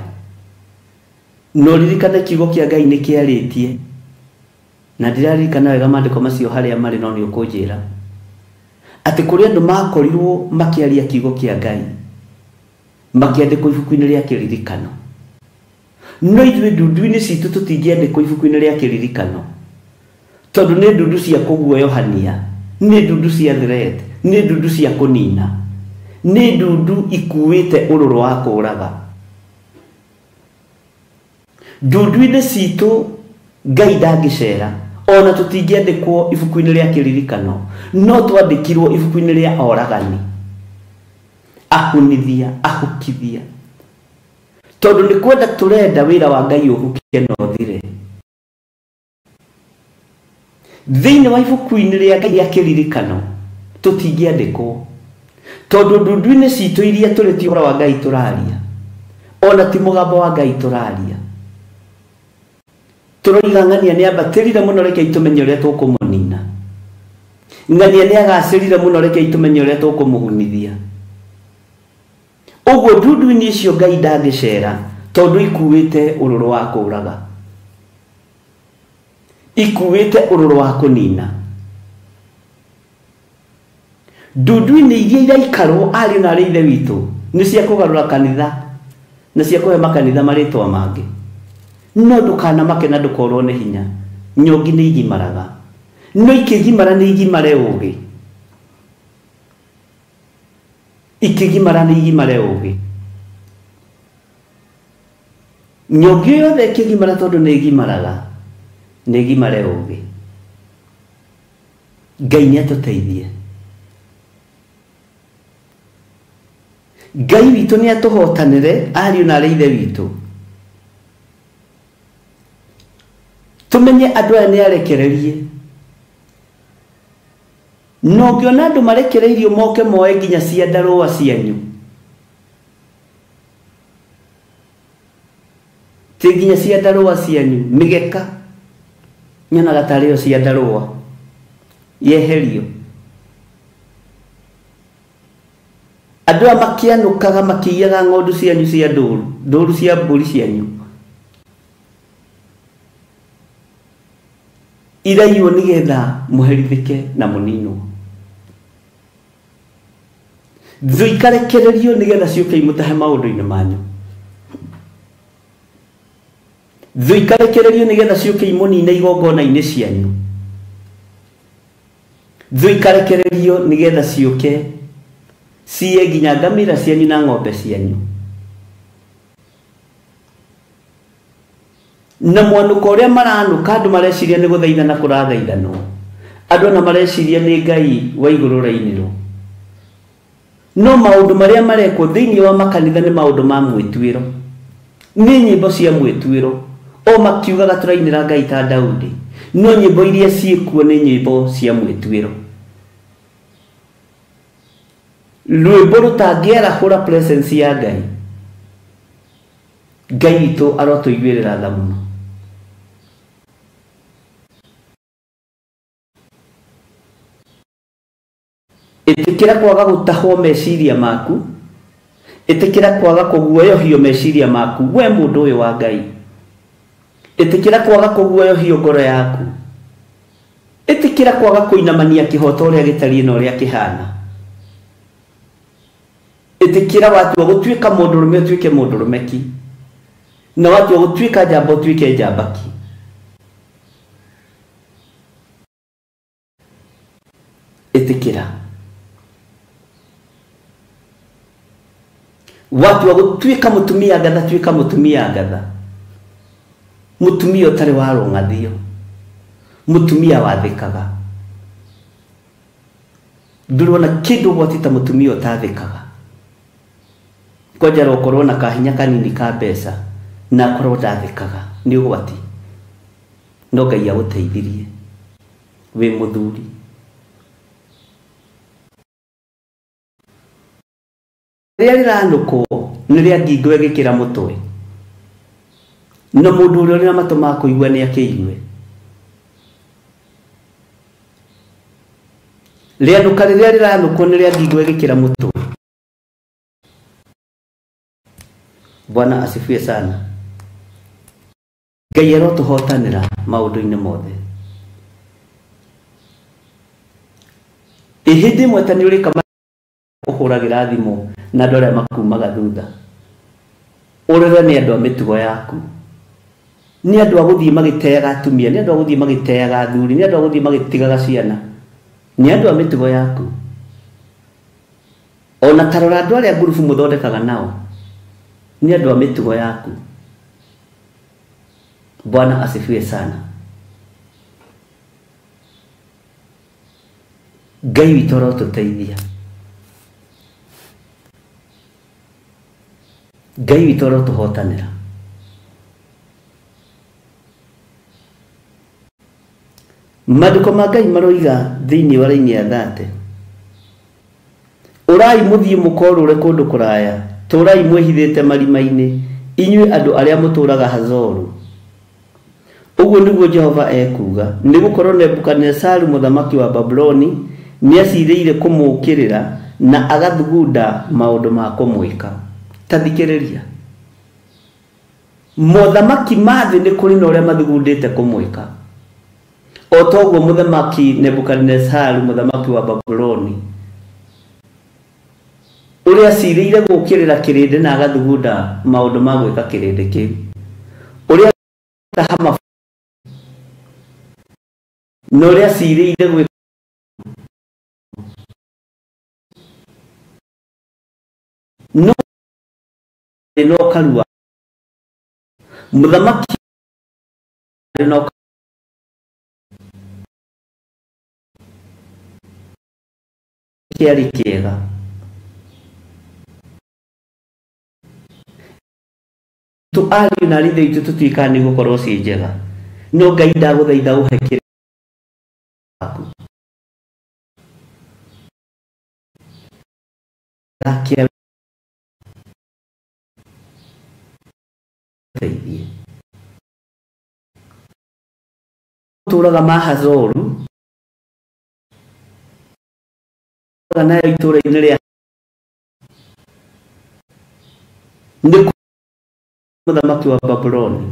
No ririkane kiugo kĩa Ngai nĩ kĩarĩtie, na ndĩraririkana wega maandĩko macio harĩa marĩ, no nĩ ũkũnjĩra atĩ kũrĩ andũ makorirwo makĩaria kiugo kĩa Ngai makĩandĩkwo ibuku-inĩ rĩa kĩririkano. No ithuĩ ndundu-inĩ citũ tũtingĩandĩkwo ibuku-inĩ rĩa kĩririkano, tondũ nĩ ndundu cia kũguoyohania, nĩ ndundu cia threat, nĩ ndundu cia kũnina, nĩ ndundu ikuĩte ũrũrũ wa kũũraga. Ndundu-inĩ citũ Ngai ndangĩcera, ona tũtingĩandĩkwo ibuku-inĩ rĩa kĩririkano, no twandĩkirwo ibuku-inĩ rĩa oragani, ahunithia, ahukithia, tondũ nĩ kwenda tũrenda wĩra wa Ngai ũhuke na ũthire. Thĩinĩ wa ibuku-inĩ rĩa Ngai rĩa kĩririkano tũtingĩandĩkwo, tondũ ndundu-inĩ citũ iria tũrĩ ti ũhoro wa Ngai tũraria, ona ti mũgambo wa Ngai tũraria. Tũroiga ng'ania nĩ ambatĩrire mũno, rekei tũmenye ũrĩa tũkũmũnina. Ng'ania nĩ agacĩrire mũno, rekei tũmenye ũrĩa tũkũmũhunithia. Ũguo ndundu-inĩ icio Ngai ndangĩcera, tondũ ikuĩte ũrũrũ wa kũũraga, ikuĩte ũrũrũ wa kũnina. Ndundu-inĩ iria iraikarwo ariũ na arĩ ithe witũ nĩ cia kũgarũra kanitha na cia kũhe makanitha marĩtwa mangĩ. No ndũkanamake na ndũkorwo nĩ hinya, nyongi nĩ igimaraga, no ikĩgimara nĩ igimare ũgĩ, ikĩgimara nĩ igimare ũgĩ. Nyongi yothe ĩkĩgimara tondũ nĩ ĩgimaraga, nĩ ĩgimare ũgĩ. Ngai nĩ atũteithie, Ngai witũ nĩ atũhotanĩre ariũ na arĩ ithe witũ. Tũmenye andũ aya nĩ arekererie, na ũngĩona andũ marekereirio moke moe nginya ciandarũa cianyu, ti nginya ciandarũa cianyu, mĩgeka nyonaga tarĩ yo ciandarũa yeherio. Andũ aya makĩanũkaga makĩiyaga ng'ondu cianyu cia ndũru, ndũru cia mbũri cianyu iraiywo nĩgetha mũherithĩke na mũninwo. Thũ ikarekererio nĩgetha ciũke imũtahe maũndũ-inĩ manyu. Thũ ikarekererio nĩgetha ciũke imũnine igongona-inĩ cianyu. Thũ ikarekererio nĩgetha ciũke ciye nginya ngamĩra cianyu na ng'ombe cianyu. Na mwanũko ũrĩa maranũka andũ mareciria nĩ gũthaithana kũrathaithanwo, andũ ona mareciria nĩ Ngai wa igũrũ ũrainĩrwo. No maũndũ marĩa marekwo thĩinĩ wa makanitha nĩ maũndũ ma mwĩtuĩro, Nĩ nyĩmbo cia mwĩtuĩro o makiugaga tũrainĩra Ngai ta Daudi, no nyĩmbo iria ciĩkuo nĩ nyĩmbo cia mwĩtuĩro. Rwĩmbo rũtangĩarahũra presence ya Ngai. Ngai witũ arotũiguĩrĩra tha mũno. Ĩtĩkĩra kwaga gũtahwo meciria maku, ĩtĩkĩra kwaga kũguoyohio meciria maku we mũndũ ũyũ wa Ngai. Ĩtĩkĩra kwaga kũguoyohio ngoro yaku. Ĩtĩkĩra kwaga kũinamania kĩhoto ũrĩa gĩtariĩ na ũrĩa kĩhana. Ĩtĩkĩra watua gũtuĩka mũndũrũme ũtuĩke mũndũrũme ki, na watua gũtuĩka njamba ũtuĩke njamba ki. Ĩtĩkĩra watua gũtuĩka mũtumia ngatha, tuĩka mũtumia ngatha, mũtumia ũtarĩ wa rũng'athio, mũtumia wathĩkaga. Ndũrona kĩndũ ũgwati ta mũtumia ũtathĩkaga. Kwanja ũkorwo na kahinya kanini ka mbeca na akorwo ndathĩkaga, nĩ ũgwati. No Ngai agũteithirie wĩ mũthuri. Rĩrĩa rĩranũkwo nĩ rĩa ngingo ĩgĩkĩra mũtwe, na mũndũ ũrĩa ũrĩ na matũ ma kũigua nĩ akĩigue. Rĩanũka rĩrĩa rĩranũkwo nĩ rĩa ngingo ĩgĩkĩra mũtwe. Bwana asifiwe sana. Ngai arotũhotanĩra maũndũ-inĩ mothe. Ĩhĩndĩ ĩmwe ta nĩ ũrĩka ũhũragĩra thimũ na andũ arĩa makumaga thutha, ũrore nĩ andũ a mĩtugo yaku, nĩ andũ a gũthiĩ magĩteaga atumia, nĩ andũ a gũthiĩ magĩteaga athuri, nĩ andũ a gũthiĩ magĩtigaga ciana, nĩ andũ a mĩtugo yaku. Ona ta rora andũ arĩa ngurubu mũthondekaga nao, nĩ andũ a mĩtugo yaku. Bwana asifiwe sana. Ngai witũ arotũteithia. Ngai witũ arotũhotanĩra. Maandĩko ma Ngai maroiga thĩinĩ wa raini ya 30, ũrai mũthiĩ mũkorũre kũndũ kũraya, tũrai mwĩhithĩte marima-inĩ, inyuĩ andũ arĩa mũtũũraga Hazoru. Ũguo nĩguo Jehova ekuuga, nĩgũkorwo Nebukadinezaru mũthamaki wa Babuloni nĩacirĩire kũmũũkĩrĩra na agathugunda maũndũ ma kũmwĩka. Ta thikĩrĩria, mothamaki ma thĩ nĩ kũrĩ na ũrĩa mathugundĩte kũmwĩka. O toguo mũthamaki Nebukadinezaru mũthamaki wa Babuloni ũrĩa acirĩire gũũkĩrĩra kĩrĩndĩ na agathugunda maũndũ ma gwĩka kĩrĩndĩ kĩu, ũrĩa taha na ũrĩa acirĩire gwĩka no no karua mũthamaki no kĩarĩ kĩega. Tu ariũ na arithe itũ tũtuĩkaga nĩ gũkorwo ciĩ njega, no Ngai ndagũthaitha ũhe kĩrĩa waku kĩa teithie. Tũraga ma Hazoru nayo itũra-inĩ rĩa nĩ mũthamaki wa Babuloni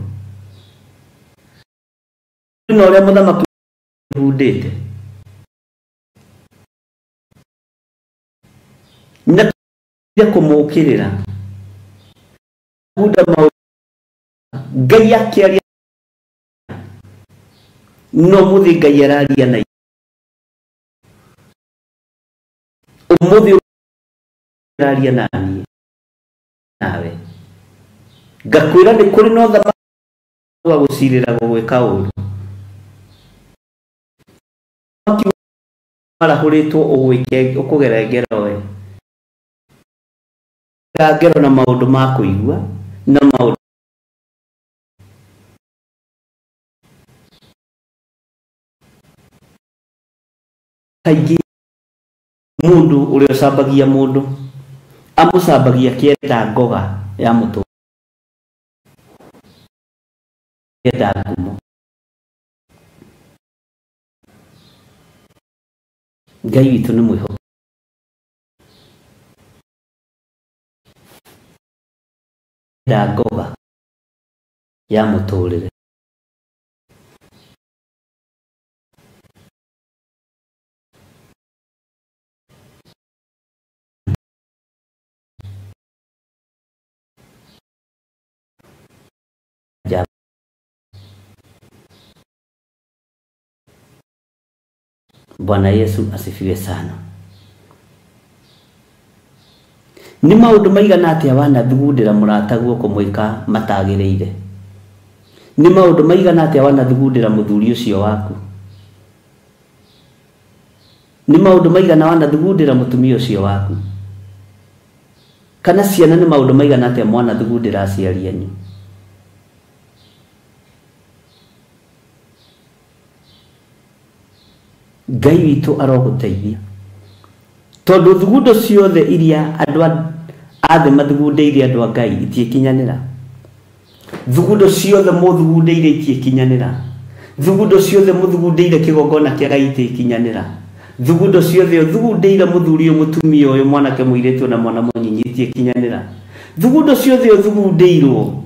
na ũrĩa mũthamaki hundĩte na kũmũũkĩrĩra gunda maũndũ. Ngai akĩaria no mũthĩ Ngai araria na ũmũthĩ araria na niĩ nawe, ngakwĩra nĩ kũrĩ na ũthamaki wa gũcirĩra gũgwĩka ũru marahũrĩtwo ũgwĩke ũkũgera ngero we ngero na maũndũ ma kũigua na maũndũ Kaingĩ mũndũ ũrĩa ũcambagia mũndũ amũcambagia kĩenda ngoga ya mũtũ, kĩenda ngumo. Ngai witũ nĩ mwĩhokeku. Kĩenda ngoga ya mũtũrĩre. Bwana Yesu asifiwe sana. Nĩ maũndũ maigana atĩa wanathugundĩra mũrataguo kũmwĩka matagĩrĩire? Nĩ maũndũ maigana atĩa wanathugundĩra mũthuri ũcio waku? Nĩ maũndũ maigana wanathugundĩra mũtumia ũcio waku? Kana ciana nĩ maũndũ maigana atĩa mwanathugundĩra aciari anyu? Ngai witũ arogũteithia, tondũ thugundo ciothe iria andũ a thĩ mathugundĩire andũ a Ngai itiĩkinyanĩra. Thugundo ciothe mũthugundĩire itiĩkinyanĩra. Thugundo ciothe mũthugundĩire kĩgongona kĩa Ngai itiĩkinyanĩra. Thugundo ciothe ũthugundĩire mũthuri ũyũ, mũtumia ũyũ, mwanake mũirĩtu na mwana mũnyinyi itiĩkinyanĩra. Thugundo ciothe ũthugundĩirwo,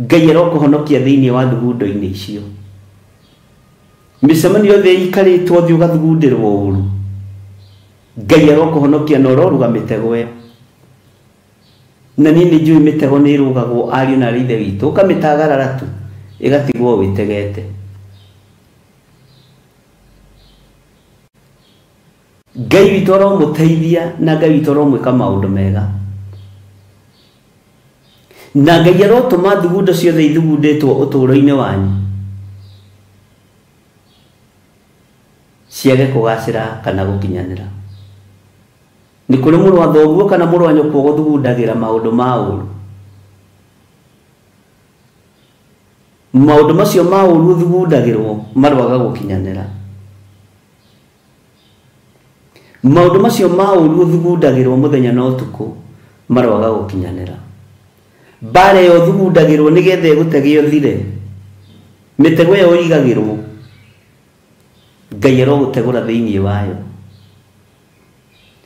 Ngai arokũhonokia thĩinĩ wa thugundo-inĩ icio. Mĩcemanio yothe ĩikarĩtwo thĩ ũgathugundĩrwo ũru, Ngai arokũhonokia na ũroruga mĩtego ĩyo. Na niĩ nĩ njũĩ mĩtego nĩ ĩrugagwo ariũ na ithe witũ, ũkamĩtagarara tu ĩgatigwo wĩtegete. Ngai witũ aromũteithia na Ngai witũ aromwĩka maũndũ mega, na Ngai arotũma thugundo ciothe ithugundĩtwo ũtũũro-inĩ wanyu ciage kũgacĩra kana gũkinyanĩra. Nĩ kũrĩ mũrũ wa thoguo kana mũrũ wa nyũkwa gũthugundagĩra maũndũ ma ũru. Maũndũ macio ma ũru ũthugundagĩrwo marwaga gũkinyanĩra. Maũndũ macio ma ũru ũthugundagĩrwo mũthenya na ũtukũ marwaga gũkinyanĩra. Mbara ĩyo ũthugundagĩrwo nĩgetha ĩgũtege ũthire, mĩtego ĩyo ũigagĩrwo, Ngai arogũtegũra thĩinĩ wayo.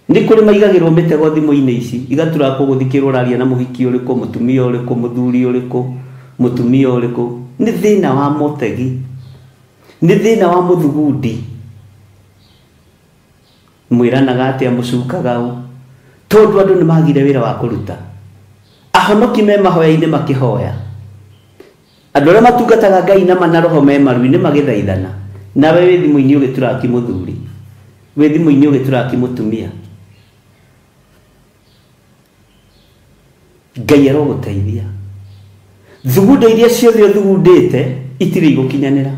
Nĩ kũrĩ maigagĩrwo mĩtego thimũ-inĩ ici, igaturakwo gũthikĩrwo ũraria na mũhiki ũrĩkũ, mũtumia ũrĩkũ, mũthuri ũrĩkũ, mũtumia ũrĩkũ. Nĩ thĩna wa mũtegi, nĩ thĩna wa mũthugundi. Mwĩranaga atĩa, mũcukaga ũ? Tondũ andũ nĩ magire wĩra wa kũruta. Ahonoki me mahoya-inĩ makĩhoya, andũ arĩa matungataga Ngai na mana roho me maru-inĩ magĩthaithana, nawe wĩ thimũ-inĩ ũgĩturaki mũthuri, wĩ thimũ-inĩ ũgĩturaki mũtumia. Ngai arogũteithia. Thugundo iria ciothe ũthugundĩte itirĩ igũkinyanĩra.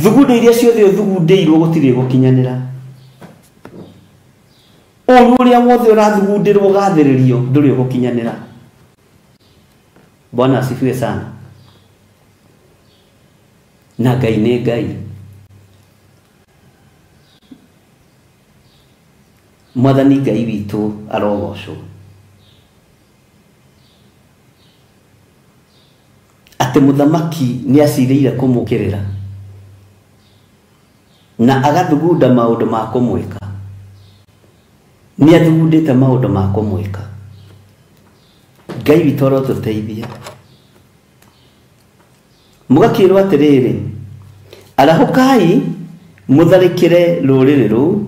Thugundo iria ciothe ũthugundĩirwo gũtirĩ igũkinyanĩra. Ũru ũrĩa wothe ũrathugundĩrwo ũgathĩrĩrio ndũrĩ ũgũkinyanĩra. Bwana asifiwe sana. Na Ngai nĩ Ngai. Mwathani Ngai witũ arogocwo. Atĩ mũthamaki nĩ acirĩire kũmũkĩrĩra na agathugunda maũndũ ma kũmwĩka. Nĩ athugundĩte maũndũ ma kũmwĩka. Ngai witũ arotũteithia. Mũgakĩrwo atĩrĩrĩ, arahũkai mũtharĩkĩre rũrĩrĩ rũu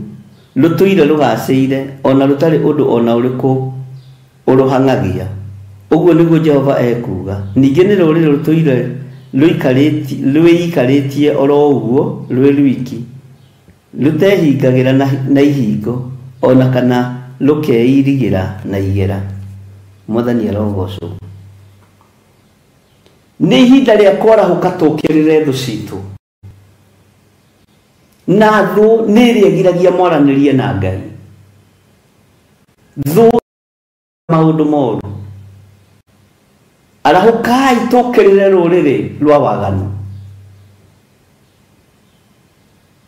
rũtũire rũgacĩire ona rũtarĩ ũndũ ona ũrĩkũ ũrũhang'agia. Ũguo nĩguo Jehova ekuuga. Ningĩ nĩ rũrĩrĩ rũtũire rwĩikarĩtie oro ũguo rwĩ rwiki, rũtehingagĩra na ihingo ona kana rũkeirigĩra na igera. Mwathani arogocwo. Nĩ ihinda rĩa kwarahũka tũkĩrĩre thũ citũ. Na thũ nĩ ĩrĩa ĩgiragia mwaranĩrie na Ngai. Thũ maũndũ moru. Arahũkai tũkĩrĩre rũrĩrĩ rwa waganu.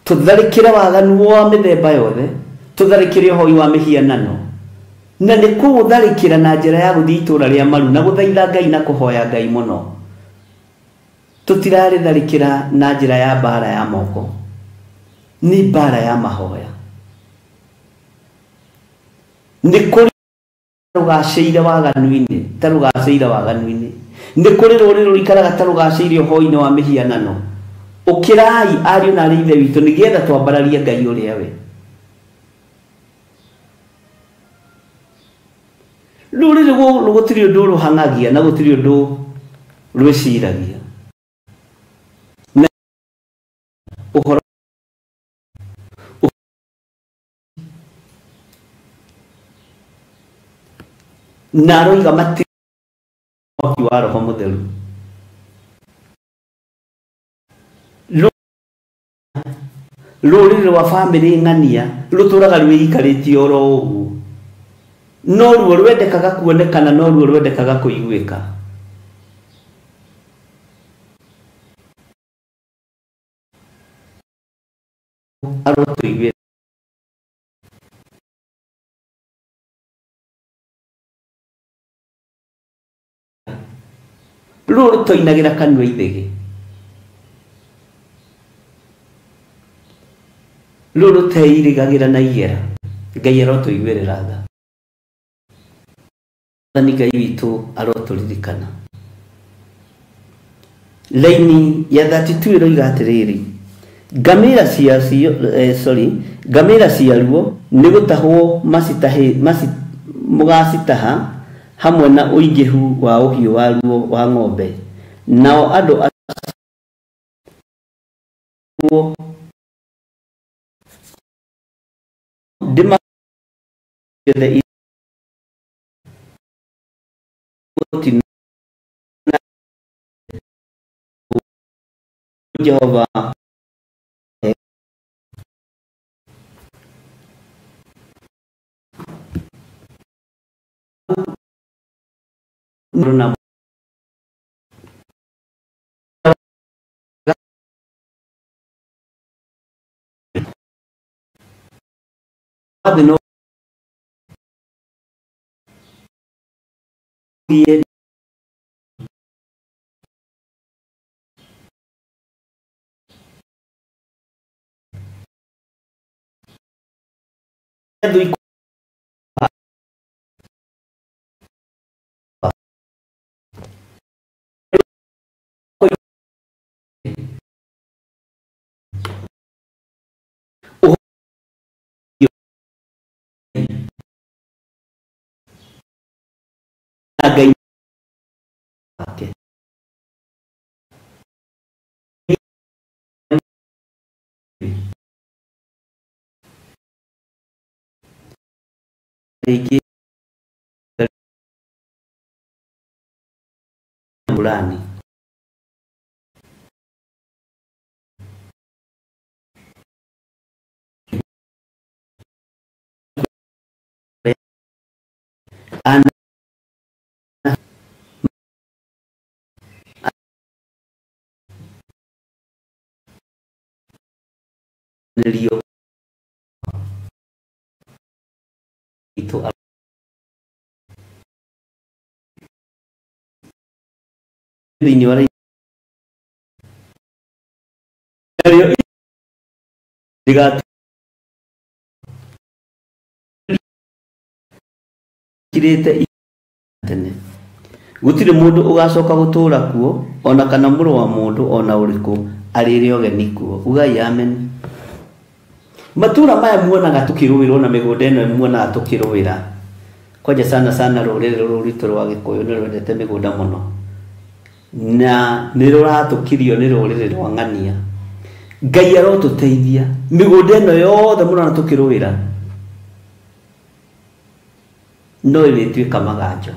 Tutharikire waganu wa mithemba yothe, tutharikire ũhoi wa mĩhianano. Na nĩ kũũtharĩkĩra na njĩra ya gũthiĩ itũũra rĩa maru na gũthaitha Ngai na kũhoya Ngai mũno. Tũtirarĩtharĩkĩra na njĩra ya mbara ya moko, nĩ mbara ya mahoya. Nĩ kũrĩ rũgacĩire waganu-inĩ, ta rũgacĩire waganu-inĩ. Nĩ kũrĩ rũrĩrĩ rũikaraga ta rũgacĩire ũhoi-inĩ wa mĩhianano. Ũkĩrai ariũ na arĩ ithe witũ nĩgetha twambararie Ngai ũrĩa we. Rũrĩrĩ gũtirĩ ũndũ rũhang'agia na gũtirĩ ũndũ rwĩciragia. Na ũhoro na aroiga matirĩ mwaki wa Roho Mũtheru. Rũrĩrĩ rwa bamĩrĩ ng'ania rũtũraga rwĩikarĩtie oro ũguo. No ruo rwendekaga kuonekana, no ruo rwendekaga kũiguĩka. Arotũigue ruo rũtoinagĩra kanua ithĩgĩ, ruo rũteirigagĩra na igera. Ngai arotũiguĩrĩra tha. Mwathani Ngai witũ arotũririkana. Laini ya 32 ĩroiga atĩrĩrĩ, ngamĩra ciacio ngamĩra ciaruo nĩ gũtahwo mũgacitaha hamwe na ũingĩhu wa ũhiũ waruo wa ng'ombe, nao andũ acio ndĩma ciothe Jehova na no Ngai wake. Rĩngĩ Fulani ana nĩrio itũ thĩinĩ wa narĩo rĩgatirĩte tene. Gũtirĩ mũndũ ũgacoka gũtũũra kuo, ona kana mũrũ wa mũndũ ona ũrĩkũ arĩrĩ ũgeni kuo. Ugai amen. Matura maya muonaga tukĩrũĩrwo na mĩgũnda ĩno muonaga tukĩrũĩra. Kwanja sana sana rũrĩrĩ rũrũ rwitũ rwa Gĩkũyũ nĩ rwendete mĩgũnda mũno, na nĩ rũratũkirio nĩ rũrĩrĩ rwa ng'ania. Ngai arotũteithia mĩgũnda ĩno yothe mũrona tukĩrũĩra no ĩrĩtuĩka maganjo,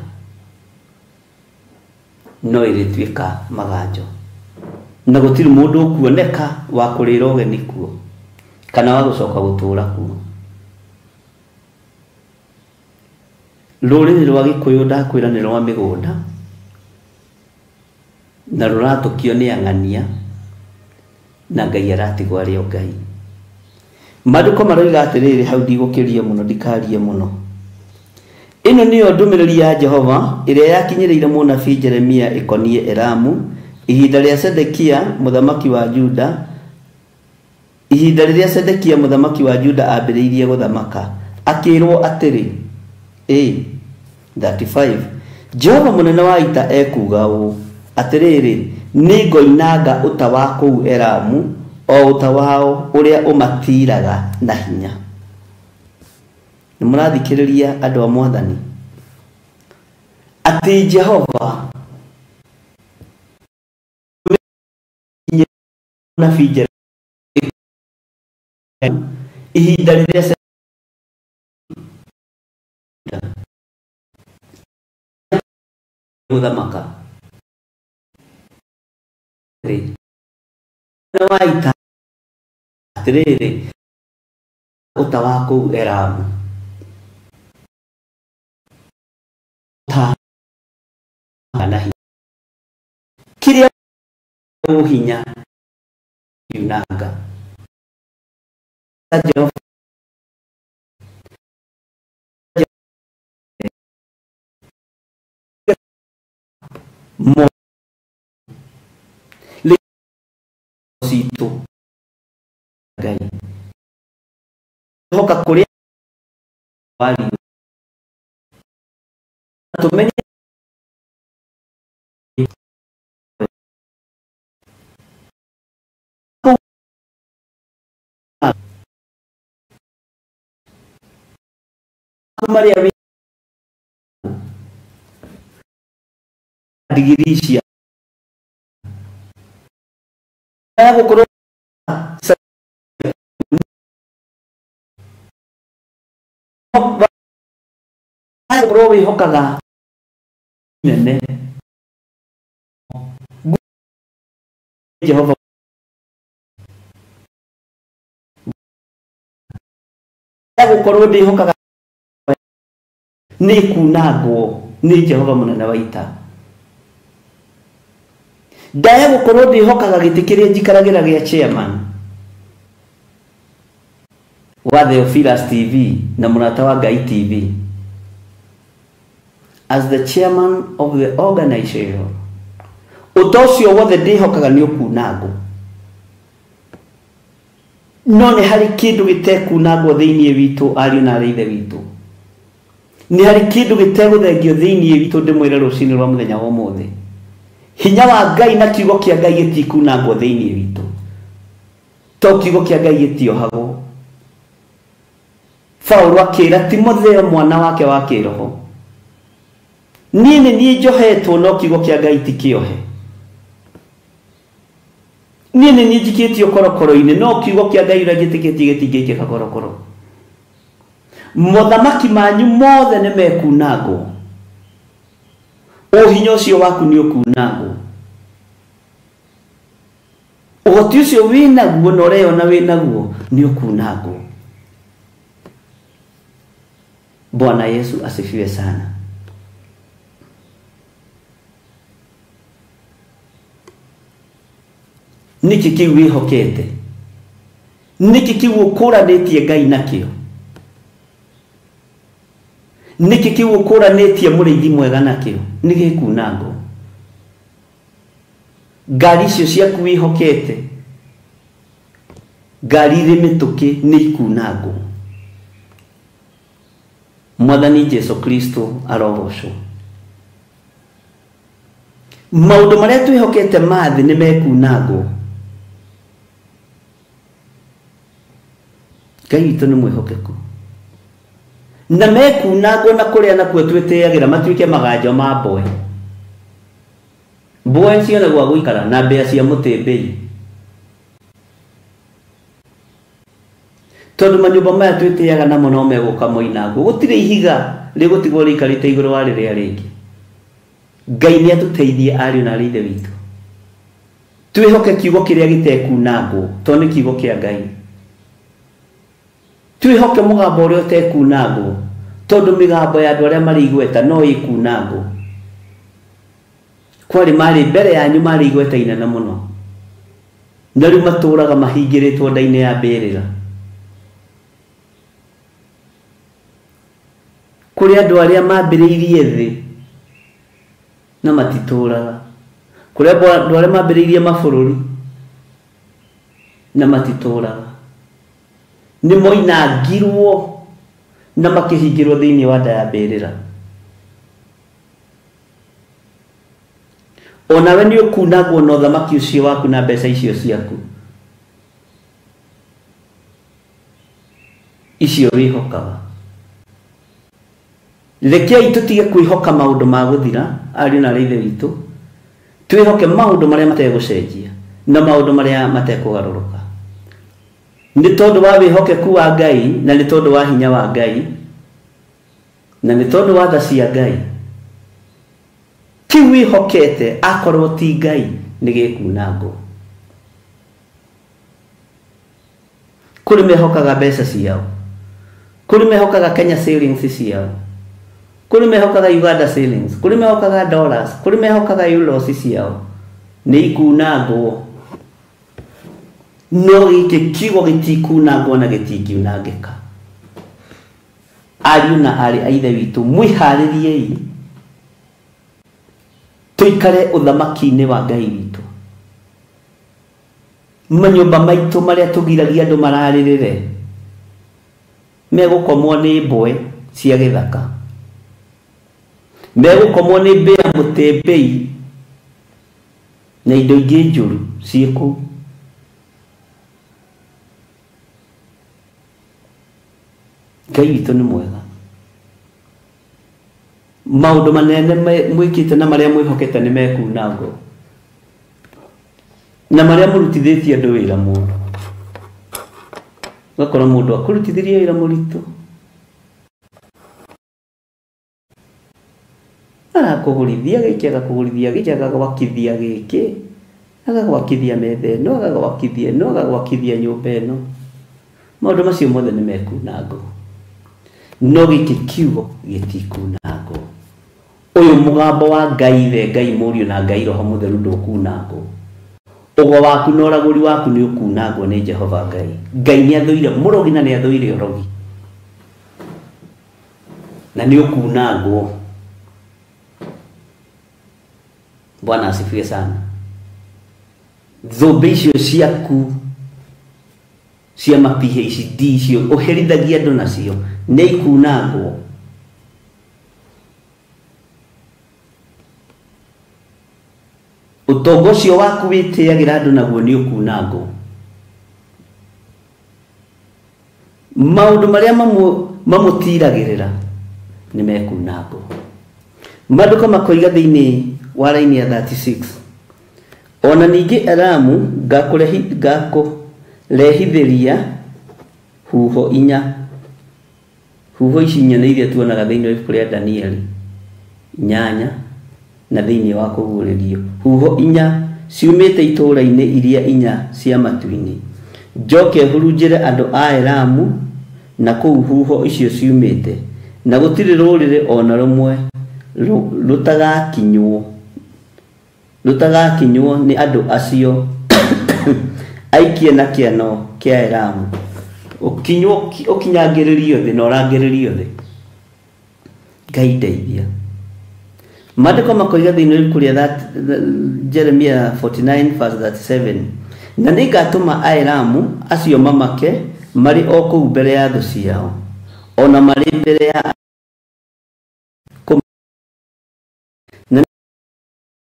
no ĩrĩtuĩka maganjo, na gũtirĩ mũndũ ũkuoneka wa kũrĩra ũgeni kuo kana wa gũcoka gũtũũra kuo. Rũrĩrĩ rwa Gĩkũyũ ndakwĩra nĩ rwa mĩgũnda, na rũratũkio nĩ ang'ania, na Ngai aratigwo arĩ o Ngai. Maandĩko maroiga atĩrĩrĩ, hau ndigũkĩria mũno, ndikarie mũno. Ĩno nĩyo ndũmĩrĩri ya Jehova ĩrĩa yakinyĩrĩire mũnabii Jeremia ĩkoniĩ Elamu ihinda rĩa Sedekia mũthamaki wa Juda, ihinda rĩrĩa Sedekia mũthamaki wa Juda ambĩrĩirie gũthamaka, akĩrwo atĩrĩ, 35 Jehova mũnene wa ita ekuuga ũũ, atĩrĩrĩ, nĩngoinanga ũta wa kũu Elamu, o ũta wao ũrĩa ũmatiraga na hinya. Nĩ mũrathikĩrĩria andũ a Mwathani, atĩ Jehova mũnabii Jeremia ihinda rĩrĩa gũthamaka wa ita atĩrĩrĩ, ũta wa kũu Elamu ta na hinya kĩrĩa hinya yunanga Jehova mo citũ Ngai hoka kũrĩa wari tumenye marĩa digiri cia gũkorwo gũkorwo wĩhokaga nene Jehova gũkorwo ndĩhokaga nĩ kunangwo nĩ Jehova mũnene wa ita. Ndaya gũkorwo ndĩhokaga gĩtĩ kĩrĩa njikaragĩra gĩa chairman wa Theophilus TV na Mũrata wa Ngai TV, as the chairman of the organization, ũta ũcio wothe ndĩhokaga nĩ ũkunangwo. No nĩ harĩ kĩndũ gĩtekunangwo thĩinĩ witũ, ariũ na aarĩ ithe witũ. Nĩ harĩ kĩndũ gĩtegũthengio thĩinĩ witũ, ndĩmwĩre rũcinĩ rwa mũthenya wa ũmũthĩ. Hinya wa Ngai na kiugo kĩa Ngai gĩtikunangwo thĩinĩ witũ, to kiugo kĩa Ngai gĩtiohagwo. Paũlũ akĩra Timotheo mwana wake wa kĩroho, niĩ nĩ niĩ njohetwo no kiugo kĩa Ngai ti kĩohe. Niĩ nĩ niĩ njikĩtio korokoro-inĩ no kiugo kĩa Ngai ũrĩa njĩtĩkĩtie gĩtingĩikĩka korokoro. Mothamaki manyu mothe nĩ mekunangwo, ũhinya ũcio waku nĩ ũkunangwo, ũhoti ũcio wĩnaguo na ũreyona wĩnaguo nĩ ũkunangwo. Bwana Yesu asifiwe sana. Nĩkĩ kĩu wĩhokete? Nĩkĩ kĩu ũkũranĩtie Ngai nakĩo? Nĩkĩ kĩu ũkũranĩtie mũrĩithi mwega nakĩo? Nĩ gĩkunangwo. Ngari icio ciaku wĩhokete, ngari irĩ mĩtũkĩ nĩ ikunangwo. Mwathani Jesu Kristo arogocwo. Maũndũ marĩa twĩhokete ma thĩ nĩ mekunangwo. Ngai witũ nĩ mwĩhokeku, na mekunangwo na kũrĩa nakuo twĩtĩagĩra matuĩke maganjo ma mboe. Mboe cione gwa gũikara na mbĩa cia mũtĩmbĩi, tondũ manyũmba maya twĩtĩaga namo no megũka moinangwo. Gũtirĩ ihiga rĩgũtigwo rĩikarĩte igũrũ wa rĩrĩa rĩngĩ. Ngai nĩ atũteithie ariũ na aarĩ ithe witũ, twĩhoke kiugo kĩrĩa gĩtekunangwo, tondũ nĩ kiugo kĩa Ngai. Twĩhoke mũgambo ũrĩa ũtekunangwo, tondũ mĩgambo ya andũ arĩa marĩ igweta no ĩkunangwo. Kwarĩ marĩ mbere yanyu marĩ igweta inene mũno, na rĩu matũraga mahingĩrĩtwo nda-inĩ ya mbĩrĩra. Kũrĩ andũ arĩa mambĩrĩirie thĩ na matitũraga, kũrĩ andũ arĩa mambĩrĩirie mabũrũri na matitũraga, nĩ moinangirwo na makĩhingĩrwo thĩinĩ wa nda ya mbĩrĩra. Onawe nĩ ũkunagwo na ũthamaki ũcio waku na mbeca icio ciaku icio wĩhokaga. Rekei tũtige kwĩhoka maũndũ ma gũthira, ariũ na ithe witũ, twĩhoke maũndũ marĩa mategũcenjia na maũndũ marĩa matekũgarũrũka, nĩ tondũ wa wĩhokeku wa Ngai na nĩ tondũ wa hinya wa Ngai na nĩ tondũ wa tha cia Ngai. Kĩu wĩhokete akorwo ti Ngai nĩ gĩkunangwo. Kũrĩ mehokaga mbeca ciao, kũrĩ mehokaga Kenya shillings ciao, kũrĩ mehokaga Uganda shillings, kũrĩ mehokaga dollars, kũrĩ mehokaga euros ciao, nĩ ikunangwo. No gĩkĩ kiugo gĩtikunangwo na gĩtingiunangĩka. Ariũ na aarĩ a ithe witũ, mwĩharĩriei tũikare ũthamaki-inĩ wa Ngai witũ. Manyũmba maitũ marĩa tũgiragia andũ mararĩrĩre megũkomwo nĩ mbwe cia gĩthaka, megũkomwo nĩ mbĩa mũtembei na indo ingĩ njũru ciĩ kũu. Ngai witũ nĩ mwega. Maũndũ manene mwĩkĩte na marĩa mwĩhokete nĩ mekunangwo, na marĩa mũrutithĩtie andũ wĩra mũru. Ũgakora mũndũ akũrutithirie wĩra mũritũ, arakũgũrithia gĩkĩ, agakũgũrithia gĩkĩ, agagwakithia gĩkĩ, agagwakithia metha ĩno, agagwakithia ĩno, agagwakithia nyũmba ĩno. Maũndũ macio mothe nĩ mekunangwo, no gĩkĩ kiugo gĩtikunangwo. Ũyũ mũgambo wa Ngai Ithe, Ngai Mũriũ na Ngai Roho Mũtheru ndũkunangwo. Ũgo waku na ũragũri waku nĩ ũkunangwo nĩ Jehova Ngai. Ngai nĩ athũire mũrogi na nĩ athũire ũrogi, na nĩ ũkunangwo. Bwana asifiwe sana. Thũmbĩ icio ciaku cia ma PhD icio ũherithagia andũ nacio nĩ ikunangwo. Ũtonga ũcio waku wĩtĩagĩra andũ naguo nĩ ũkunangwo. Maũndũ marĩa mamũtiragĩrĩra nĩ mekunangwo. Maandĩko makoiga thĩinĩ wa raini ya 36, ona ningĩ Elamu ngakũrehithĩria huho inya. Huho ici inya nĩ iria tuonaga thĩinĩ wa ibuku rĩa Danieli 8 na thĩinĩ wa kũguũrĩrio. Huho inya ciumĩte itũũra-inĩ iria inya cia matu-inĩ, njoke hurunjĩre andũ a Elamu na kũu huho icio ciumĩte, na gũtirĩ rũrĩrĩ ona rũmwe rũtagakinywo nĩ andũ acio aikie na kĩano kĩa Elamu. Ũkinywo ũkinyangĩrĩrio thĩ na ũrangĩrĩrio thĩ. Ngai ndeithia. Maandĩko makoiga thĩinĩ wa ibuku rĩa Jeremia 49 verse 37, na nĩngatũma Aelamu acio mamake marĩ o kũu mbere ya thũ ciao, ona marĩ mbere ya na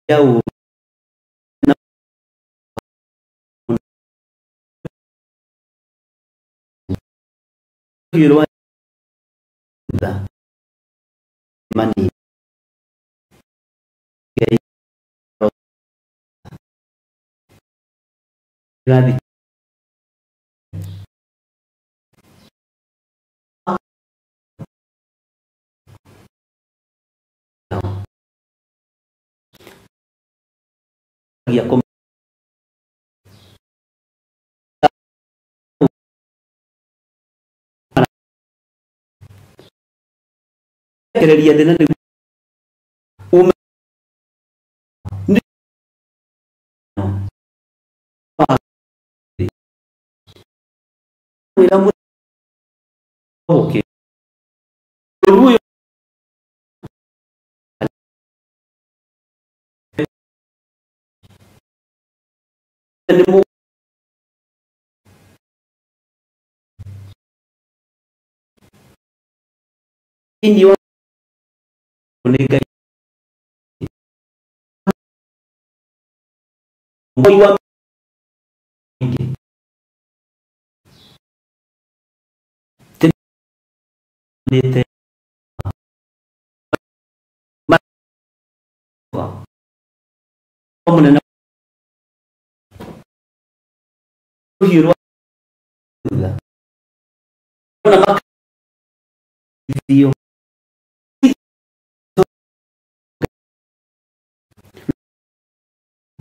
ya ũũru na rũhiũ rwa thutha manini. Ngai kereria thĩ na nĩguo ume wĩra mũthũki. Ũru ũyũ Nĩ thĩinĩ wa nĩ Ngai wa ingĩ nĩte mũnene rũhiũ rwa thutha na makaithio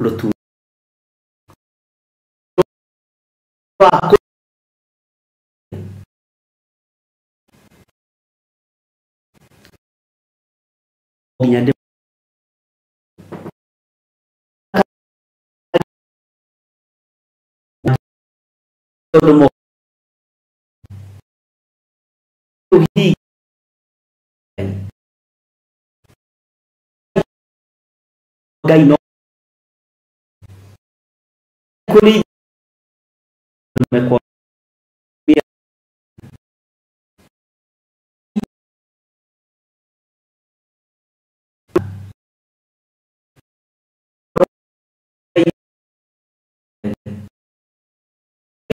rũtu rwa nginya ndĩ tondũ mo hihi Ngai no kũrĩ mekwa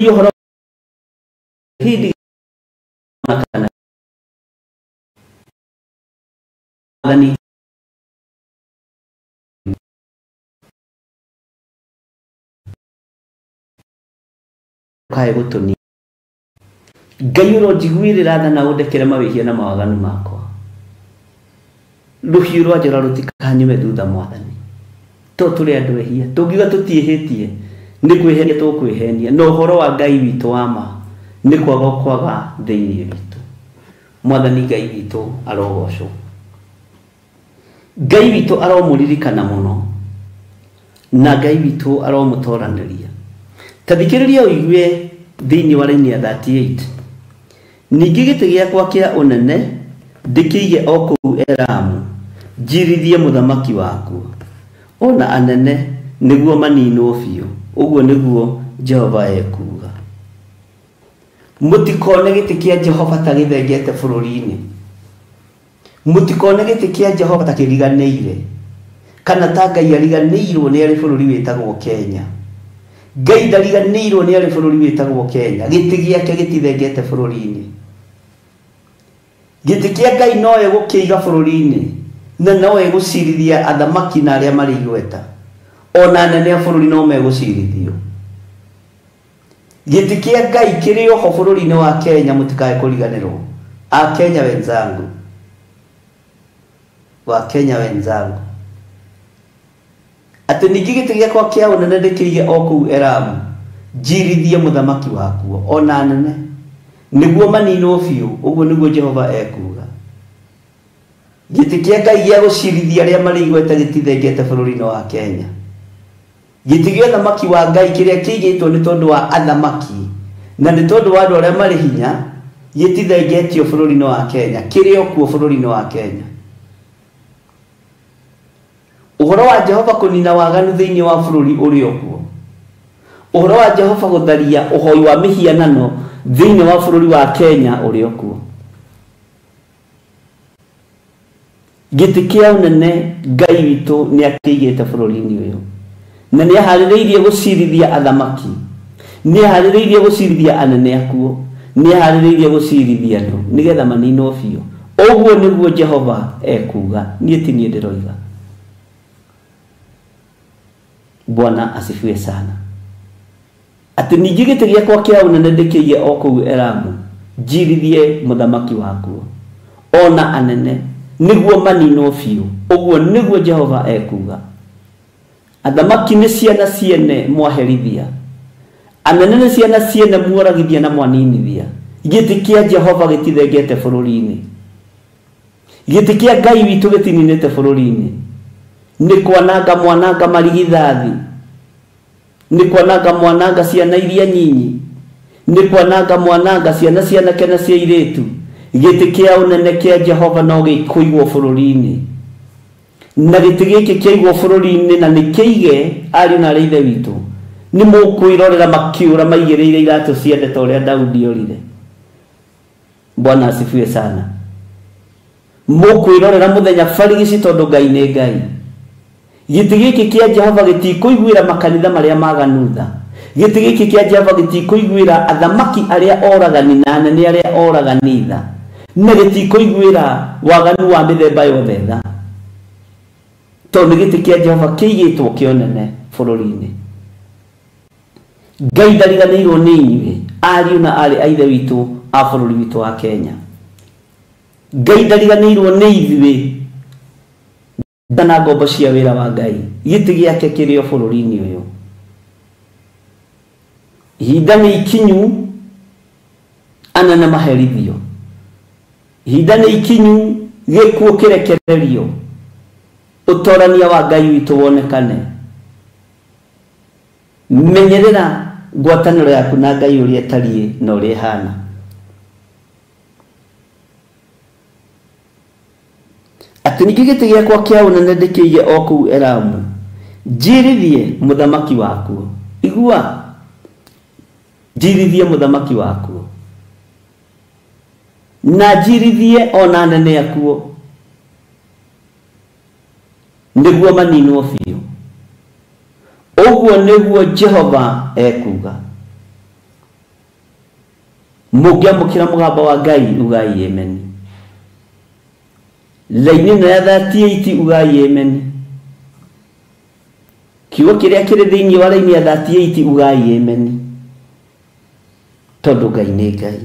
ũhoro hĩndĩ kana Mwathani kae gũtũni Ngai ũronjiguĩrĩra tha na ũndekere mawĩhia na mawaganu makwa. Rũhiũ rwa njora rũtikanyume thutha Mwathani, to tũrĩ andũ ehia, tũngiuga tũtiĩhĩtie nĩ kwĩhenia tũkwĩhenia, na ũhoro wa Ngai witũ wa ma nĩ kwaga kwaga thĩinĩ witũ. Mwathani Ngai witũ arogocwo. Ngai witũ aromũririkana mũno, na Ngai witũ aromũtoranĩria. Ta thikĩrĩria ũigue thĩinĩ wa raini ya 38. Ningĩ gĩtĩ gĩakwa kĩa ũnene ndĩkĩige o kũu Elamu, njirithie mũthamaki wakuo ona anene nĩguo maninwo biũ. Ũguo nĩguo Jehova ekuuga. Mũtikone gĩtĩ kĩa Jehova ta gĩthengete bũrũri-inĩ, mũtikone gĩtĩ kĩa Jehova ta kĩriganĩire, kana ta Ngai ariganĩirwo nĩ arĩ bũrũri wĩtagwo Kenya. Ngai ndariganĩirwo nĩ arĩ bũrũri wĩtagwo Kenya. Gĩtĩ gĩake gĩtithengete bũrũri-inĩ. Gĩtĩ kĩa Ngai no egũkĩiga bũrũri-inĩ, na no egũcirithia athamaki na arĩa marĩ igweta, ona anene a bũrũri no megũcirithio. Gĩtĩ kĩa Ngai kĩrĩ oho bũrũri-inĩ wa Kenya, mũtikae kũriganĩrwo. Akenya wenzangu, Wakenya wenzangu, atĩ ningĩ gĩtĩ gĩakwa kĩa ũnene ndĩkĩige o kũu Elamu, njirithie mũthamaki wakuo ona anene nĩguo maninwo biũ. Ũguo nĩguo Jehova ekuuga. Gĩtĩ kĩa Ngai gĩa gũcirithia arĩa marĩ igweta gĩtithengete bũrũri-inĩ wa Kenya. Gĩtĩ gĩa ũthamaki wa Ngai kĩrĩa kĩigĩtwo nĩ tondũ wa athamaki na nĩ tondũ wa andũ arĩa marĩ hinya gĩtithengetio bũrũri-inĩ wa Kenya, kĩrĩ o kuo bũrũri-inĩ wa Kenya. Ũhoro wa Jehova kũnina waganu thĩinĩ wa bũrũri ũrĩ o kuo. Ũhoro wa Jehova gũtharia ũhoi wa mĩhianano thĩinĩ wa bũrũri wa Kenya ũrĩ o kuo. Gĩtĩ kĩa ũnene Ngai witũ nĩ akĩigĩte bũrũri-inĩ ũyũ, na nĩ aharĩrĩirie gũcirithia athamaki, nĩ aharĩrĩirie gũcirithia anene akuo, nĩ aharĩrĩirie gũcirithia andũ nĩgetha maninwo biũ. Ũguo nĩguo Jehova ekuuga, niĩ ti niĩ ndĩroiga. Bwana asifiwe sana. Atĩ ningĩ gĩtĩ gĩakwa kĩa ũnene ndĩkĩige o kũu Elamu, njirithie mũthamaki wakuo ona anene nĩguo maninwo biũ. Ũguo nĩguo Jehova ekuuga. Athamaki nĩ ciana ciene mwaherithia, anene nĩ ciana ciene muoragithia na mwaninithia. Gĩtĩ kĩa Jehova gĩtithengete bũrũri-inĩ. Gĩtĩ kĩa Ngai witũ gĩtininĩte bũrũri-inĩ. Nĩ kwananga mwananga marigithathi, nĩ kwananga mwananga ciana iria nyinyi, nĩ kwananga mwananga ciana cianake na cia airĩtu. Gĩtĩ kĩa ũnene kĩa Jehova no gĩkũigwo bũrũri-inĩ, na gĩtĩ gĩkĩ kĩaigwo bũrũri-inĩ na nĩ kĩige ariũ na arĩ ithe witũ, Nĩ mũkwĩrorera makiũra maigĩrĩire iratũ ciende ta ũrĩa Daudi orire. Bwana asifiwe sana. Mũkwĩrorera mũthenya barigici tondũ Ngai nĩ Ngai. Gĩtĩ gĩkĩ kĩa Jehova gĩtikũiguĩra makanitha marĩa maganutha. Gĩtĩ gĩkĩ kĩa Jehova gĩtikũiguĩra athamaki arĩa oragani na anene arĩa oragani tha. Na gĩtikũiguĩra waganu wa mĩthemba yothe tha. Tondũ nĩ gĩtĩ kĩa Jehova kĩigĩtwo kĩonene bũrũri-inĩ. Ngai ndariganĩirwo nĩ inyuĩ ariũ na aarĩ a ithe witũ a bũrũri witũ wa Kenya. Ngai ndariganĩirwo nĩ ithuĩ na ngombo cia wĩra wa Ngai. Gĩtĩ gĩake kĩrĩ o bũrũri-inĩ ũyũ. Ihinda nĩ ikinyu anene maherithio. Ihinda nĩ ikinyu gĩkuũ kĩrekererio. Ũtorania wa Ngai witũ wonekane. Menyerera ngwatanĩro yaku na Ngai ũrĩa ĩtariĩ na ũrĩa ĩhana. Atĩ ningĩ gĩtĩ gĩakwa kĩa ũnene ndĩkĩige o kũu Elamu, njirithie mũthamaki wakuo. Igua, njirithie mũthamaki wakuo na njirithie ona anene akuo, nĩguo maninwo biũ. Ũguo nĩguo Jehova ekuuga. Mũngĩamũkĩra mũgambo wa Ngai ugai amen. Laini ĩno ya 38 ugai amen. Kiugo kĩrĩa kĩrĩ thĩinĩ wa laini ya 38 ugai amen. Tondũ Ngai nĩ Ngai.